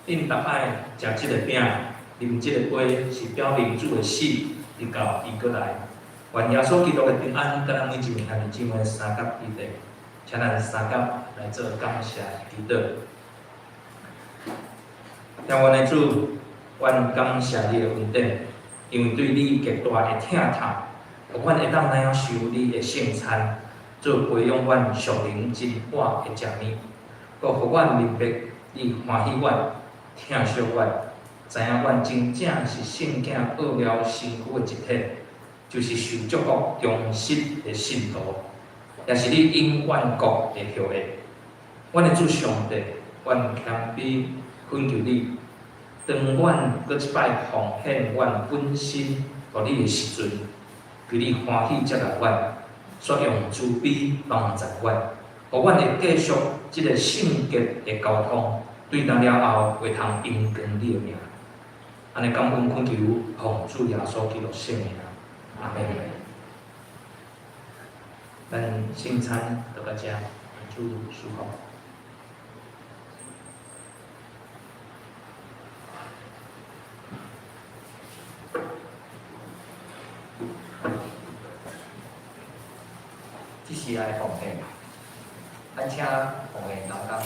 恁逐擺食這个餅，啉這个杯，是表明主的死，直到伊閣來。願耶穌基督的平安，佮咱每一位兄弟姊妹相佮佇咧，請咱相佮來做感謝祈禱。天阮的主，阮感謝你的恩典，因為對你極大的疼痛，予阮會當領受你的聖餐，做培養阮屬靈真活的食物，閣予阮明白你歡喜阮、疼惜阮，知影阮真正是聖囝奧妙身軀的一體，就是受祝福忠實的信徒，也是你永遠國的後裔。阮的主上帝，阮謙卑懇求你，當阮閣一擺奉獻阮本身予你的時陣，求你歡喜接納阮，煞用慈悲幫助阮，予阮會繼續這个聖潔的交通，對今了後會通榮光你的名。按呢感恩懇求，奉主耶穌基督聖名，阿們。咱聖餐就到遮，主祝福。這是來奉獻，咱請奉獻同工。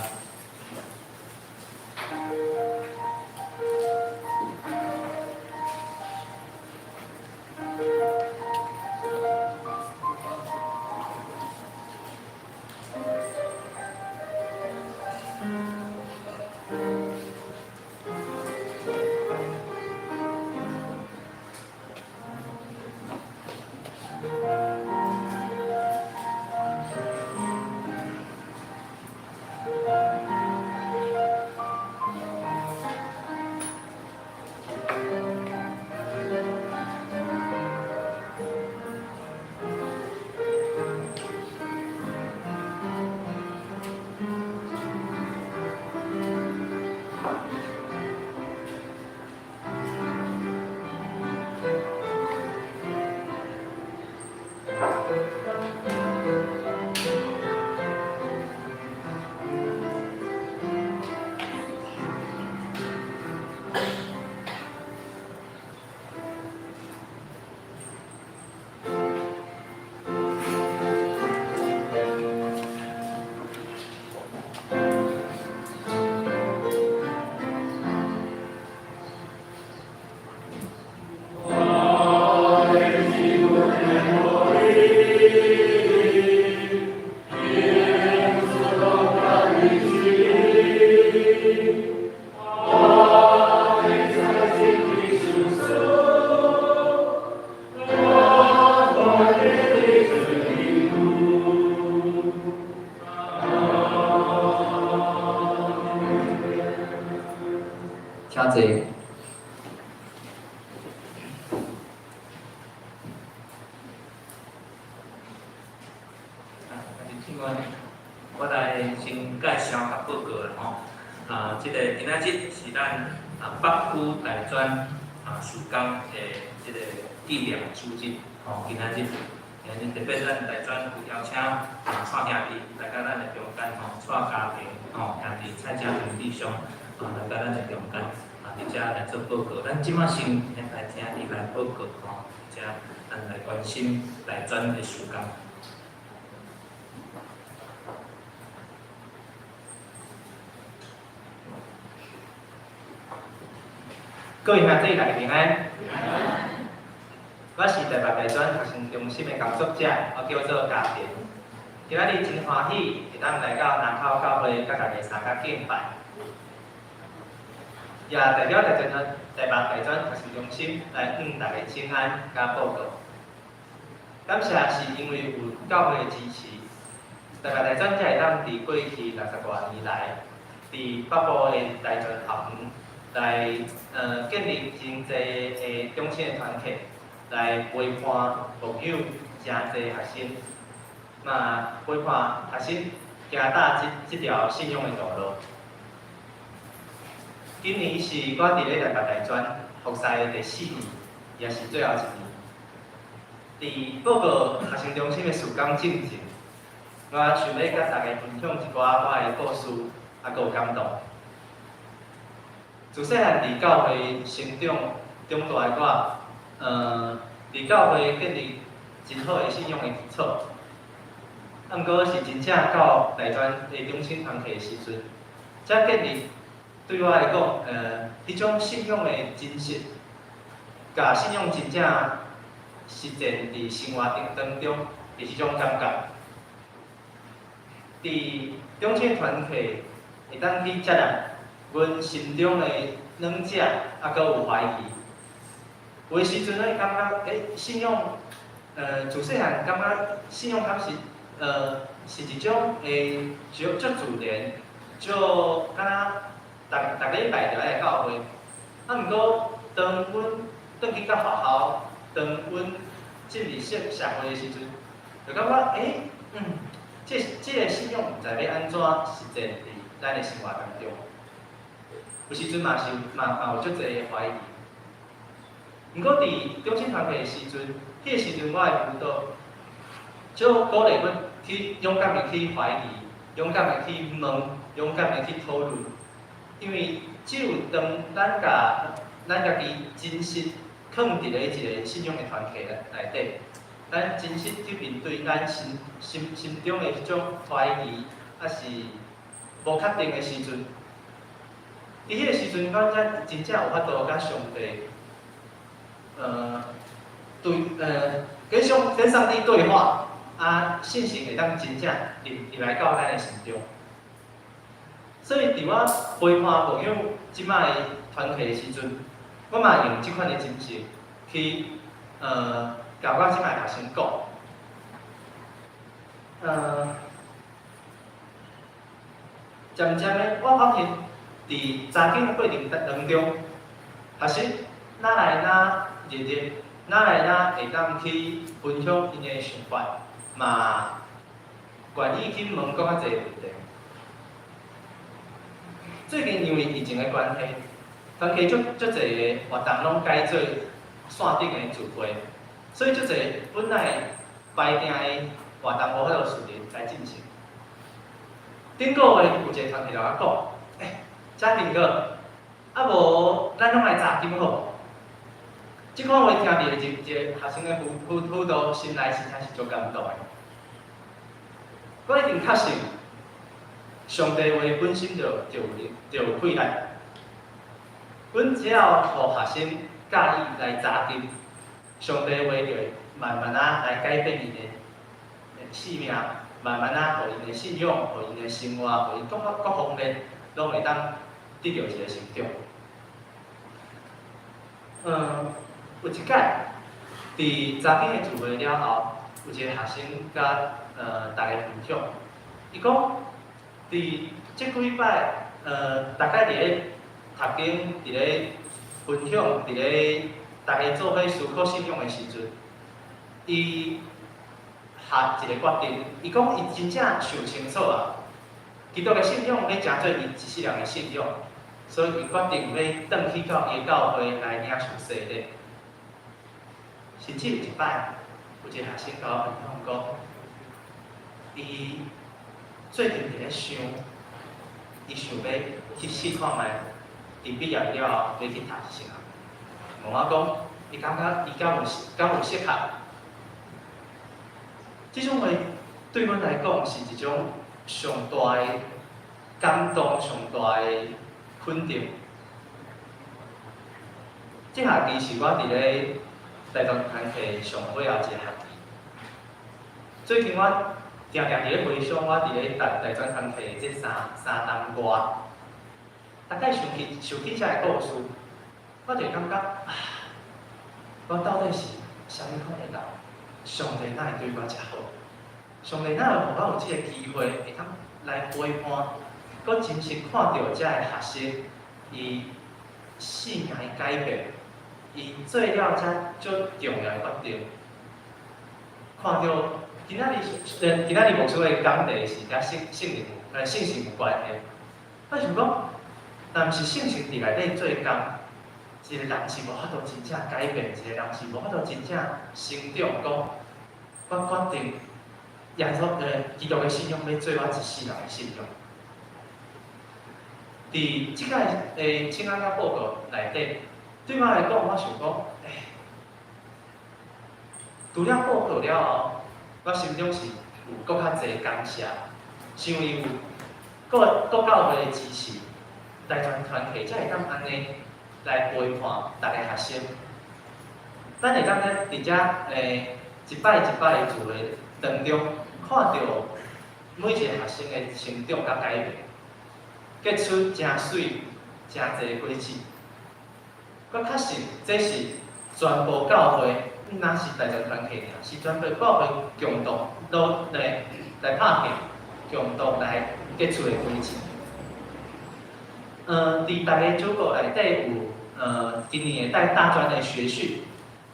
請坐。我來先介紹佮報告啦吼。這个今仔日是咱北區大專事工的這个紀念主日吼。今仔日特別咱大專有邀請蔡兄弟來到咱的中間吼，蔡家庭吼兄弟蔡家庭弟兄來到咱的中間佇遮來做報告。咱這馬先來聽伊來報告吼，遮咱來關心大專的事工。各位兄弟，大家平安。我是台北大專學生中心的工作者，我叫做嘉田。今仔日真歡喜，會當來到南口教會，佮大家相佮敬拜。也代表台北大專學生中心來向大家請安佮報告。感謝是因為有教會的支持，台北大專才會當佇過去60外年來，佇北部的大專學院來建立真濟的中心的團體，來陪伴牧養誠濟學生，嘛陪伴學生行踏這條信仰的道路。今年是我佇咧台北大專服侍的第四年，也是最後一年。佇報告學生中心的事工進前，我想欲佮大家分享一寡我的故事，閣有感動。自細漢佇教會成長長大的我，佇教會建立真好的信仰的基礎。毋過是真正到大專的中心團體的時陣，才建立對我來講，彼種信仰的真實，共信仰真正實踐佇生活當中的彼種感覺。佇中心團體會當去接納阮心中的軟弱，閣有懷疑。有的時陣咱會感覺，信仰，自細漢感覺信仰敢是，是一種會足足自然，足敢若逐逐禮拜就愛來教會。啊，毋過當阮轉去到學校，當阮進入社會的時陣，就感覺，這個信仰毋知欲按怎實踐佇咱的生活當中。有時陣嘛是嘛嘛有足濟的懷疑。毋過佇中心團契的時陣，彼個時陣我的輔導，就鼓勵阮去勇敢的去懷疑，勇敢的去問，勇敢的去討論。因為只有當咱共咱家己真實囥佇咧一個信仰的團契內底，咱真實去面對咱心中的彼種懷疑，抑是無確定的時陣，佇彼個時陣，阮才真正有法度佮上帝，對，跟上帝對話，啊，信心會當真正入來到咱的心中。所以，佇我陪伴牧養這擺的團契的時陣，我嘛用這款的精神去，共我這擺學生講。漸漸的，我發現佇查經的過程當中，學生若來若熱熱，若來若會當去分享𪜶的想法，嘛願意去問閣較濟問題。最近因為疫情的關係，團契足足濟的活動攏改做線頂的聚會，所以足濟本來排定的活動無法度順利來進行。頂個月有一個團契來我講，嘉平哥，啊無咱攏來查經好無？這款話聽佇一個學生的輔導心內真正是足感動的。我一定確信，上帝話本身就有氣力。阮只要予學生佮意來查經，上帝話就會慢慢仔來改變𪜶的生命，慢慢仔予𪜶的信仰、予𪜶的生活、予𪜶各各方面，攏會當得著一個成長。有一擺佇查經的聚會了後，有一個學生佮逐家分享，伊講佇這幾擺，大概佇咧讀經、佇咧分享、佇咧逐家做伙思考信仰的時陣，伊下一個決定，伊講伊真正想清楚啊，基督的信仰欲成做伊一世人的信仰，所以伊決定欲轉去到伊的教會來領受洗禮。甚至有一擺，有一個學生共我分享講，伊最近佇咧想，伊想欲去試看覓，佇畢業了後欲去讀啥。問我講，伊感覺伊敢有適合？這種話對阮來講是一種上大的感動，上大的肯定。這學期是我佇咧大專團契上尾後一個學期。最近我定定佇咧回想我佇咧大專團契的這三冬外，大概想起這个故事，我就會感覺啊，我到底是啥物款的人？上帝哪會對我遮好？上帝哪會予我有這个機會，會當來陪伴，閣真實看著這个學生，伊生命的改變，伊做了遮足重要的決定，看著今仔日牧師的講題是佮聖靈聖神有關係。我想講，若毋是聖神佇內底做工，一個人是無法度真正改變，一個人是無法度真正成長。講，我決定耶穌基督的信仰欲做我一世人的信仰。佇這擺的請安佮報告內底，對我來講，我想講，除了報告了後，我心中是有閣較濟感謝，是因為有各教會的支持，大專團契才會當按呢來陪伴逐个學生。咱會當咧佇遮一擺一擺的聚會當中，看著每一個學生的成長佮改變，結出誠媠、誠濟果子。我確信這是全部教會，毋若是大專團契爾，是全部教會共同努力來拍拼，共同來結出的果子。佇逐个主課內底有今年的帶大專的學訓，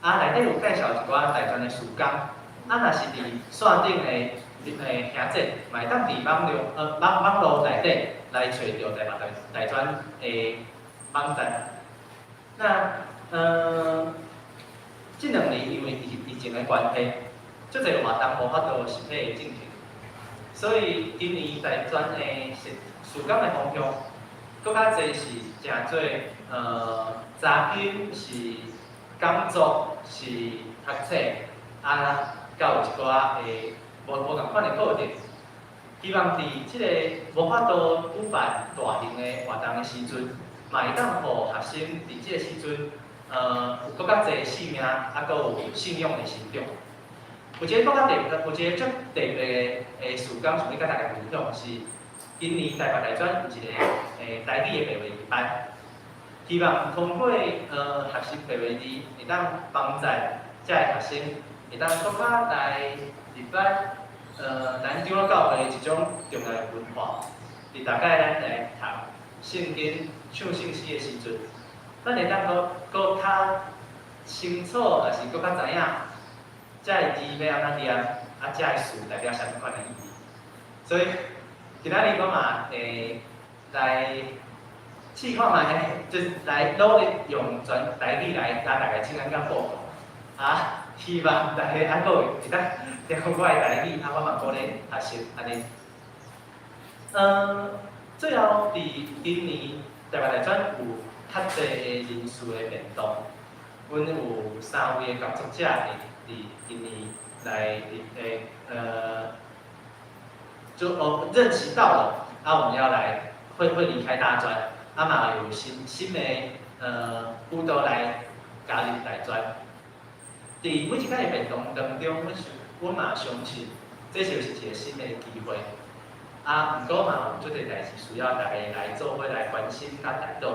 啊，內底有介紹一寡大專的事工，啊，若是佇線頂的兄姐，嘛會當佇網路內底來揣著台北大專的網站。那這2年因為疫情的關係，足濟活動無法度實體的進行，所以今年大專的事工的方向，閣較濟是誠做查經，是講座，是讀冊，啊，佮有一寡的無仝款的課程。希望佇這个無法度舉辦大型的活動的時陣，嘛會當予學生佇這个時陣，有閣較濟生命，啊，閣有信仰的成長。有一个閣較特別，有一個足特別的事工，想欲佮大家分享是，今年台北大專有一个台語的白話字班，希望通過學習白話字，會當幫助遮个學生，會當閣較來入捌咱長老教會的一種重要的文化。佇逐擺咱來讀聖經、唱聖詩的時陣，咱會當閣閣較清楚，抑是閣較知影，遮个字欲按怎念，啊，遮个詞代表啥物款的意義。所以今仔日我嘛會來試看覓，就是來努力用全台語來共大家請安佮報告，啊，希望大家還閣會當聽我的台語，啊，我嘛閣咧學習按呢。最後佇今年台北大專有較濟的人事的變動，阮有三位的工作者會佇今年來佇就哦任期到了，啊，我們要來會離開大專，啊嘛有新的輔導來加入大專。佇每一擺的變動當中，阮嘛相信，這就是一個新的機會。啊，毋過嘛有足濟代誌需要逐家來做伙來關心佮代禱。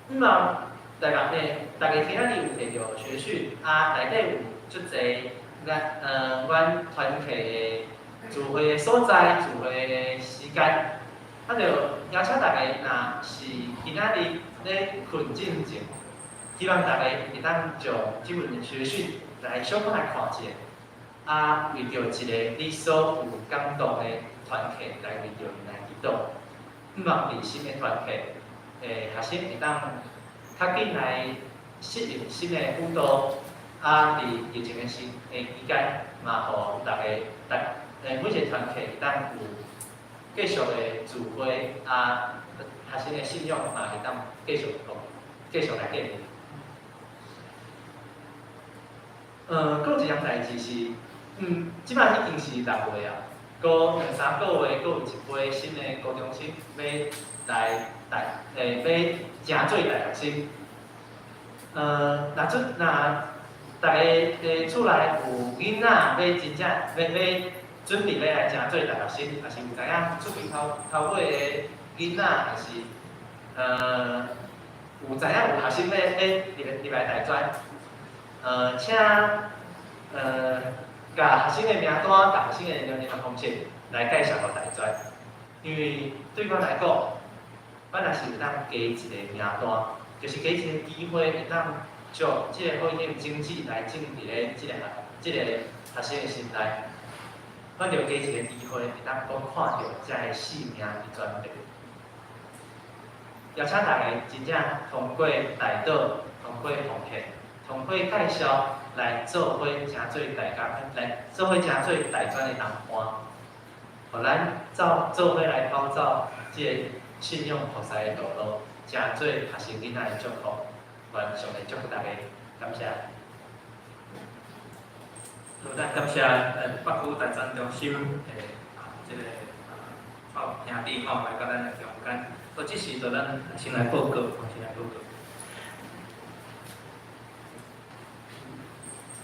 希望大家呢，逐家今仔日有摕著學訊，啊，內底有足濟咱團契的聚會的所在、聚會的時間，啊，就邀請大家，若是今仔日咧睏進前，希望大家會當將這份學訊來小可來看一下，啊，為著一个你所有感動的團契來為著𪜶來祈禱，希望佇新的團契，學生會當較緊來適應新的輔導，啊，佇疫情的時的期間，嘛予逐个逐每一个團契會當有繼續的聚會，啊，學生的信仰嘛會當繼續來建立。閣有一項代誌是，這擺已經是6月啊，閣兩三個月，閣有一批新的高中生欲來大，欲成做大學生。若逐家的厝內有囡仔欲真正欲欲準備欲來成做大學生，抑是有知影出邊頭尾的囡仔，抑是有知影有學生欲入來大專，請共學生的名單、共學生的聯絡方式來介紹予大專，因為對阮來講，阮若是會當加一个名單，就是加一个機會，會當將這个好一點種子來種佇咧這个學生的心內，阮就加一个機會，會當閣看著遮个生命佇轉變。邀請大家真正通過代禱、通過奉獻、通過介紹來做伙成做大家，來做伙成做大專的同伴，予咱走做伙來跑走這个信仰服侍的道路，成做學生囡仔的祝福。願上帝祝福大家，感謝。好，咱感謝北區大專中心的這个兄弟吼來到咱的中間。好，這時就咱先來報告，先來報告。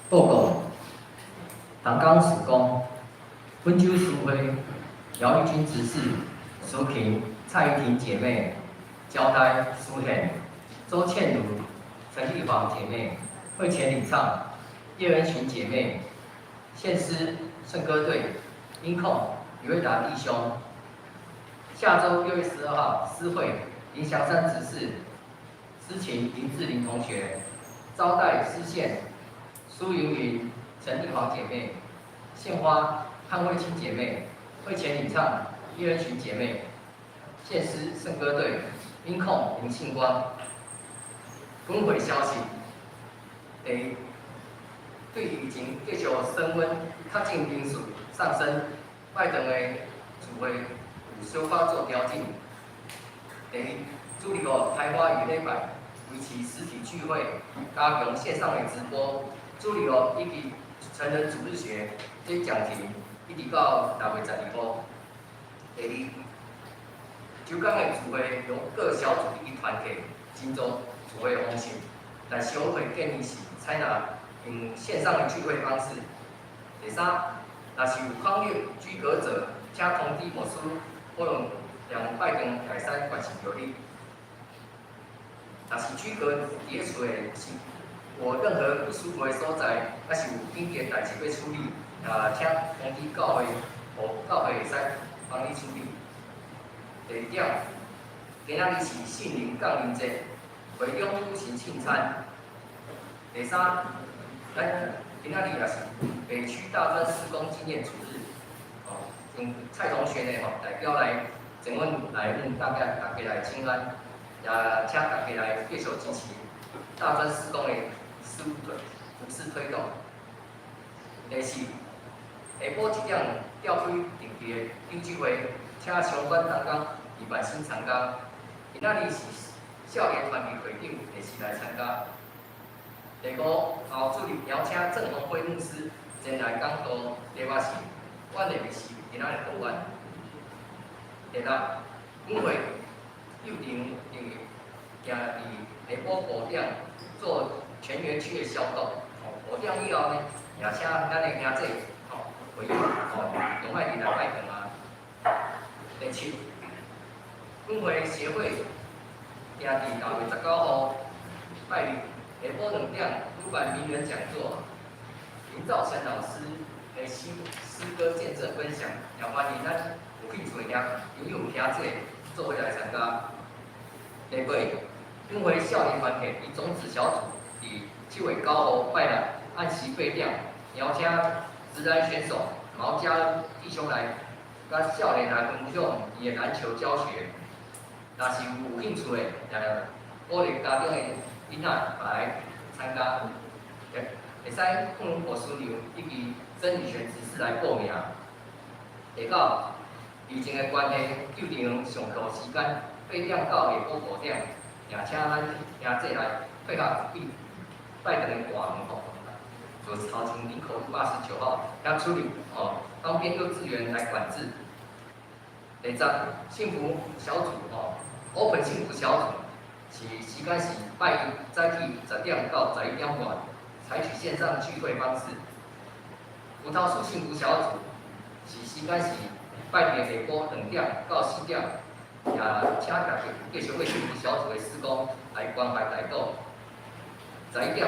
報告，同工事工，本周書會，姚玉君執事、蘇琴、蔡玉婷姐妹、交代蘇憲、周倩如、陳麗芳姐妹、會前領唱葉恩群姐妹，獻詩聖歌隊，音控李瑞達弟兄。下週6月12號，司會林祥山執事，司琴林志玲同學，招待司獻蘇雲雲、陳麗華姐妹，獻花潘慧清姐妹，會前領唱葉恩群姐妹，獻詩聖歌隊，音控林慶光。本會消息：第一，對疫情繼續升溫，確診人數上升，拜堂的聚會有小可做調整。第二，主日學開花與禮拜維持實體聚會，加強線上的直播。主日學以及成人主日學這講題，一直到6月12號。第二，周工的聚會由各小組以及團體真做聚會方式，但小會建議是採納用線上的聚會方式。第三，若是有抗疫居隔者，請通知牧師，可能讓拜堂會使關心著你。若是居隔佇咧厝的是有任何不舒服的所在，抑是有緊急代誌欲處理，啊，請通知教會，予教會會使幫你處理。第二點，今仔日是聖靈降臨節，會中舉行慶餐。第三，咱今仔日也是北區大專事工紀念主日，哦，用蔡同學呢吼代表來前阮來向大家來請安，也請大家來繼續支持大專事工的事務推服事推動。第四，下晡1點召開定期的長執會，請相關同工佇辦室參加。今仔日是少年團體會長會時來參加。第五，後主日邀請鄭鴻輝牧師前來講道，題目是阮的歷史今仔日予阮。第六，本會幼場定定佇下晡5點做全園區的消毒。5點以後呢，也請咱的兄弟吼會友吼，用愛佇來拜堂啊。第七，本會協會定佇6月19號拜日下晡2點舉辦名人講座，林兆成老師的詩詩歌見證分享，也歡迎咱有興趣的兄朋友兄姐做伙來參加。第八，本會少年團體與種子小組佇7月9號拜六按時8點，邀請職籃選手毛家恩弟兄來，佮少年來分享伊的籃球教學。若是有興趣的，也鼓勵家長的囡仔來參加，會使向牧師娘以及曾宇璇執事來報名。第九，疫情的關係，幼兒園上課時間8點到下晡5點，也請咱兄弟來配合比拜堂的大門吼，就是頭前林口路89號遐出入哦，方便幼稚園來管制。第十，幸福小組吼，Open 幸福小組是時間是拜一早起10點到11點半，採取線上聚會方式。葡萄樹幸福小組是時間是拜日下晡2點到4點，也請大家繼續為幸福小組的事工來關懷代禱。11點，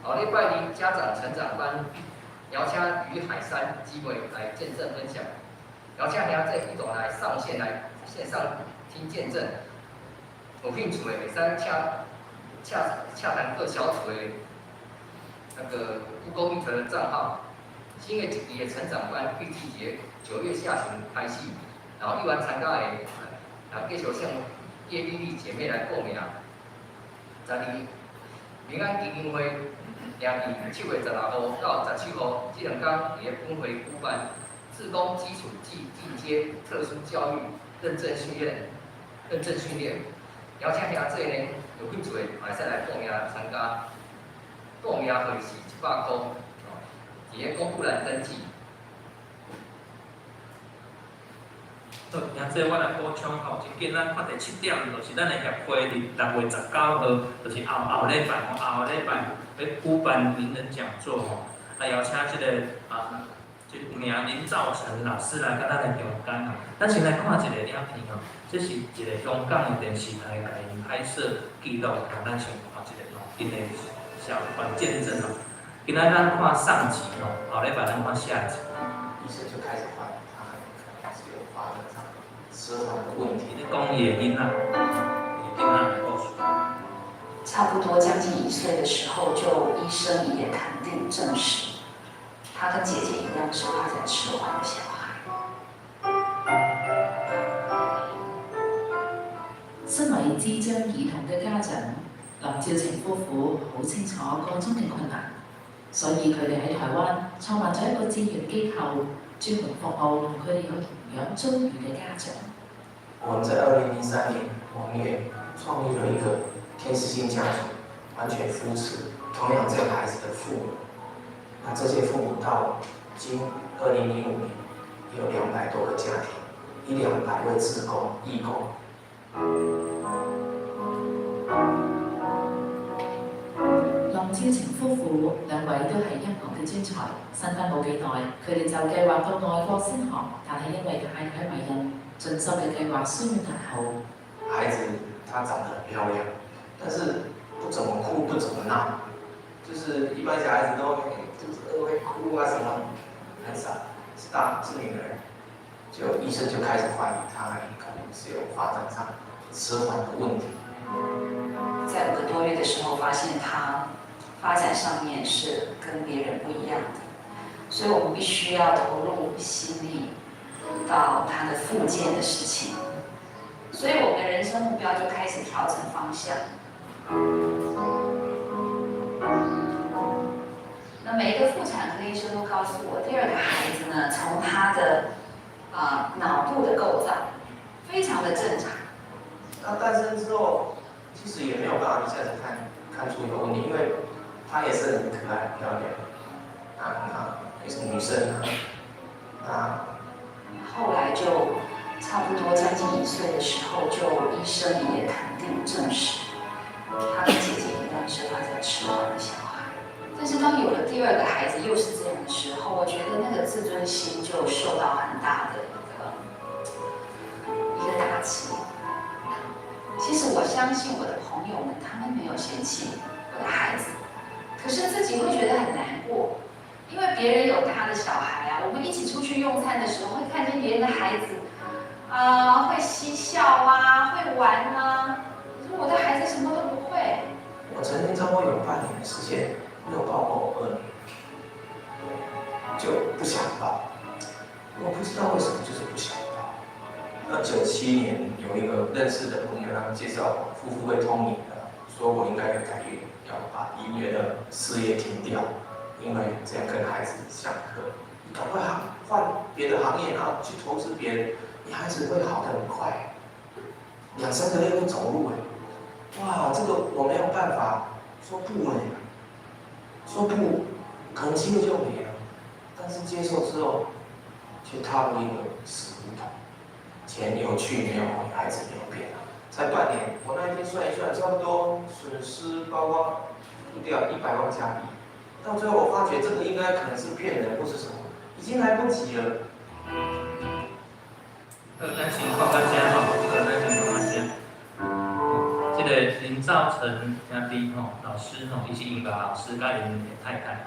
後禮拜二家長成長班邀請於海山姊妹來見證分享，邀請兄弟一同來上線來線上聽見證。有興趣的會使請洽談各小組的那個 Google Meet 的帳號。新的一期的成長班預計佇9月下旬開始，然後意願參加的，啊，繼續向葉麗麗姐妹來報名。12，平安基金會定佇7月16號到17號這兩天，佇咧本會舉辦志工基礎暨進階特殊教育認證訓練，邀請兄弟呢有興趣的，會使來報名參加。報名費是100箍，佇咧公布欄登記。好，兄弟，我來補充吼，真緊咱看第七點，就是咱的協會佇6月19號，就是後後禮拜吼，後後禮拜欲舉辦名人講座吼，啊邀請這个啊，這有名林兆成老師來佮咱來中間吼。咱先來看一个影片吼，這是一個香港的電視台共𪜶拍攝記錄，咱先看一下吼，𪜶的小短見證哦。今仔咱看上集吼，後禮拜咱看下集。醫生就開始懷疑他可能是有發展上遲緩的問題。伊咧講伊的囡仔，伊囡仔的故事。差不多將近1歲的時候，就醫生也肯定證實，他跟姐姐一樣是發展遲緩的小孩。身為智障兒童嘅家長，林照晴夫婦好清楚個中嘅困難，所以佢哋喺台灣創辦咗一個志願機構，專門服務同佢哋有同樣遭遇嘅家長。我們在2003年，我們也創立了一個天使星家族，完全扶持同樣這樣孩子的父母。那這些父母到今2005年，有200多個家庭，一兩百位志工、義工。林照晴夫婦兩位都係音樂嘅專才，新婚冇幾耐，佢哋就計劃到外國升學，但係因為太太懷孕，進修嘅計劃需要押後。孩子他長得很漂亮，但是不怎麼哭，不怎麼鬧，就是一般小孩子都肚子餓會哭啊什麼，很少。是大是女兒，就醫生就開始懷疑她可能是有發展上遲緩的問題。在5個多月的時候，發現他發展上面是跟別人不一樣的，所以我們必須要投入心力到他的復健的事情，所以我們的人生目標就開始調整方向。那每一個婦產科醫生都告訴我，第二個孩子呢，從他的腦部的構造非常的正常。那誕生之後，其實也沒有辦法一下子看出有問題，因為她也是很可愛、很漂亮，啊，也是女生啊，後來就差不多將近1歲的時候，就醫生也肯定證實，他跟姐姐一樣是發展遲緩的小孩。但是當有了第二個孩子又是這樣的時候，我覺得那個自尊心就受到很大的一個打擊。其實我相信我的朋友們，他們沒有嫌棄我的孩子，可是自己會覺得很難過，因為別人有他的小孩啊。我們一起出去用餐的時候，會看見別人的孩子，會嬉笑啊，會玩啊，可是我的孩子什麼都不會。我曾經差不多有半年的時間沒有抱過我二女兒，就不想抱。我不知道為什麼，就是不想抱。那97年有一個認識的朋友，他們介紹我夫婦會通靈的，說我應該要改運，要把音樂的事業停掉，因為這樣跟孩子相克。你趕快換別的行業，然後去投資別人，你孩子會好得很快，兩三個月會走路哎，哇，這個我沒有辦法說不哎，說不，可能機會就沒了。但是接受之後，卻踏入一個死胡同。錢有去沒有回，孩子沒有變。才半年，我那一天算一算，差不多損失包括付掉100萬加幣。到最後我發覺這個應該可能是騙人或是什麼，已經來不及了。好，咱先看到這吼，這個咱先看到這。這個林兆成兄弟吼，老師吼，伊是音樂老師，佮𪜶的太太。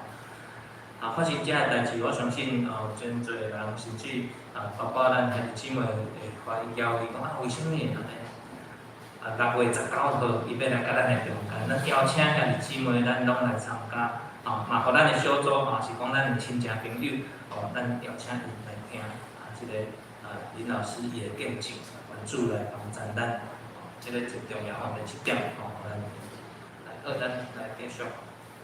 啊，發生這個代誌，我相信真濟人甚至啊，包括咱兄弟姊妹會懷疑交伊講啊，為啥物會按呢？啊，6月19號，伊欲來佮咱的中間，咱邀請兄弟姊妹，咱攏來參加，啊，嘛，予咱的小組，嘛是講咱的親戚朋友，哦，咱邀請𪜶來聽，啊，這個啊林老師伊的見證，願主來幫贊咱，這個真重要吼，第七點吼，咱來好，咱來繼續。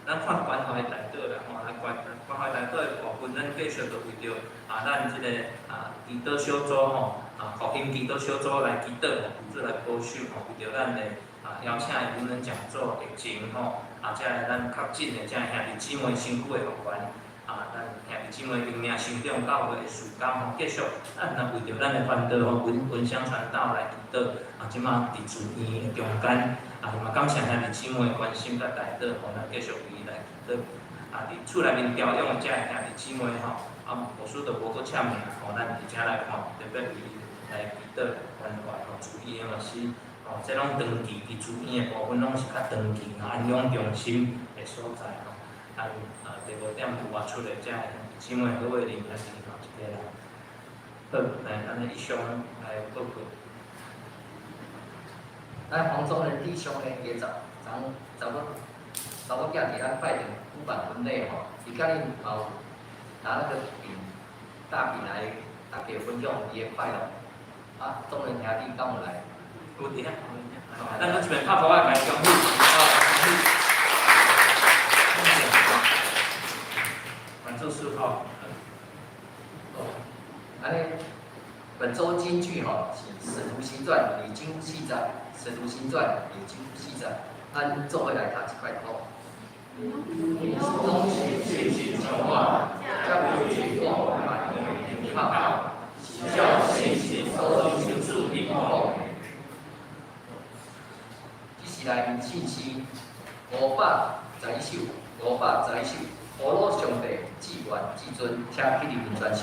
咱看關懷代禱啦，吼，來關懷代禱的部分，咱繼續就為著啊，咱這個啊祈禱小組吼，啊復興祈禱小組來祈禱，求主來保守吼，為著咱的啊邀請的無人講座疫情吼，啊，才會咱確診的這兄弟姊妹身軀的復原，啊，咱兄弟姊妹靈命成長教會的事工吼，繼續，咱若為著咱的傳道吼，文文香傳道來祈禱，啊，這馬佇住院的中間，啊，嘛感謝兄弟姊妹關心佮代禱吼，咱繼續為伊來祈禱。啊，佇厝內面調養的這兄弟姊妹吼，啊，牧師就無閣簽名吼，咱佇遮來看，特別為伊來祈禱關懷吼，注意的嘛是吼，這攏長期佇住院的部分，攏是較長期安養中心的所在吼。啊，第五點拄外出的遮兄弟姊妹，好位林兄弟吼，一家人。好，來，按呢以上來報告。咱黃宗仁弟兄呢，伊查查查某查某囝佇咱拜堂舉辦婚禮吼，伊今日嘛有拿那個餅大餅來大家分享伊的快樂。啊，宗仁兄弟敢有來？有佇遐，咱閣一遍拍鼓仔，共伊恭喜，哦，恭喜。願主賜福。哦，按呢，本週金句吼是《使徒行傳》二章四節，《使徒行傳》二章四節，咱做伙來讀這塊課。攏是信心充滿，才有一講萬有靠，是照信心所求主的講的。這是內面信息511首，511首，呼嚕上帝至懸至尊，請起立面傳手。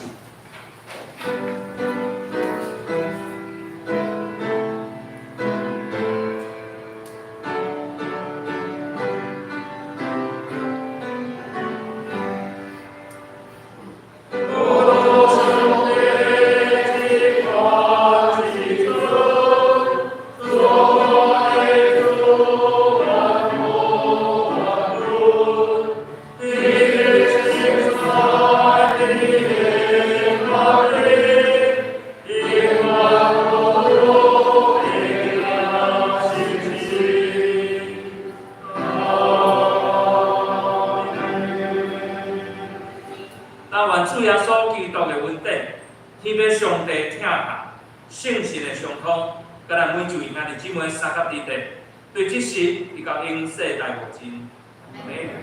但願主耶穌基督的恩典，天父上帝疼愛，聖神的相通，佮咱每一位兄弟姊妹相佮佇咧，對這時直到永世代無盡。阿們。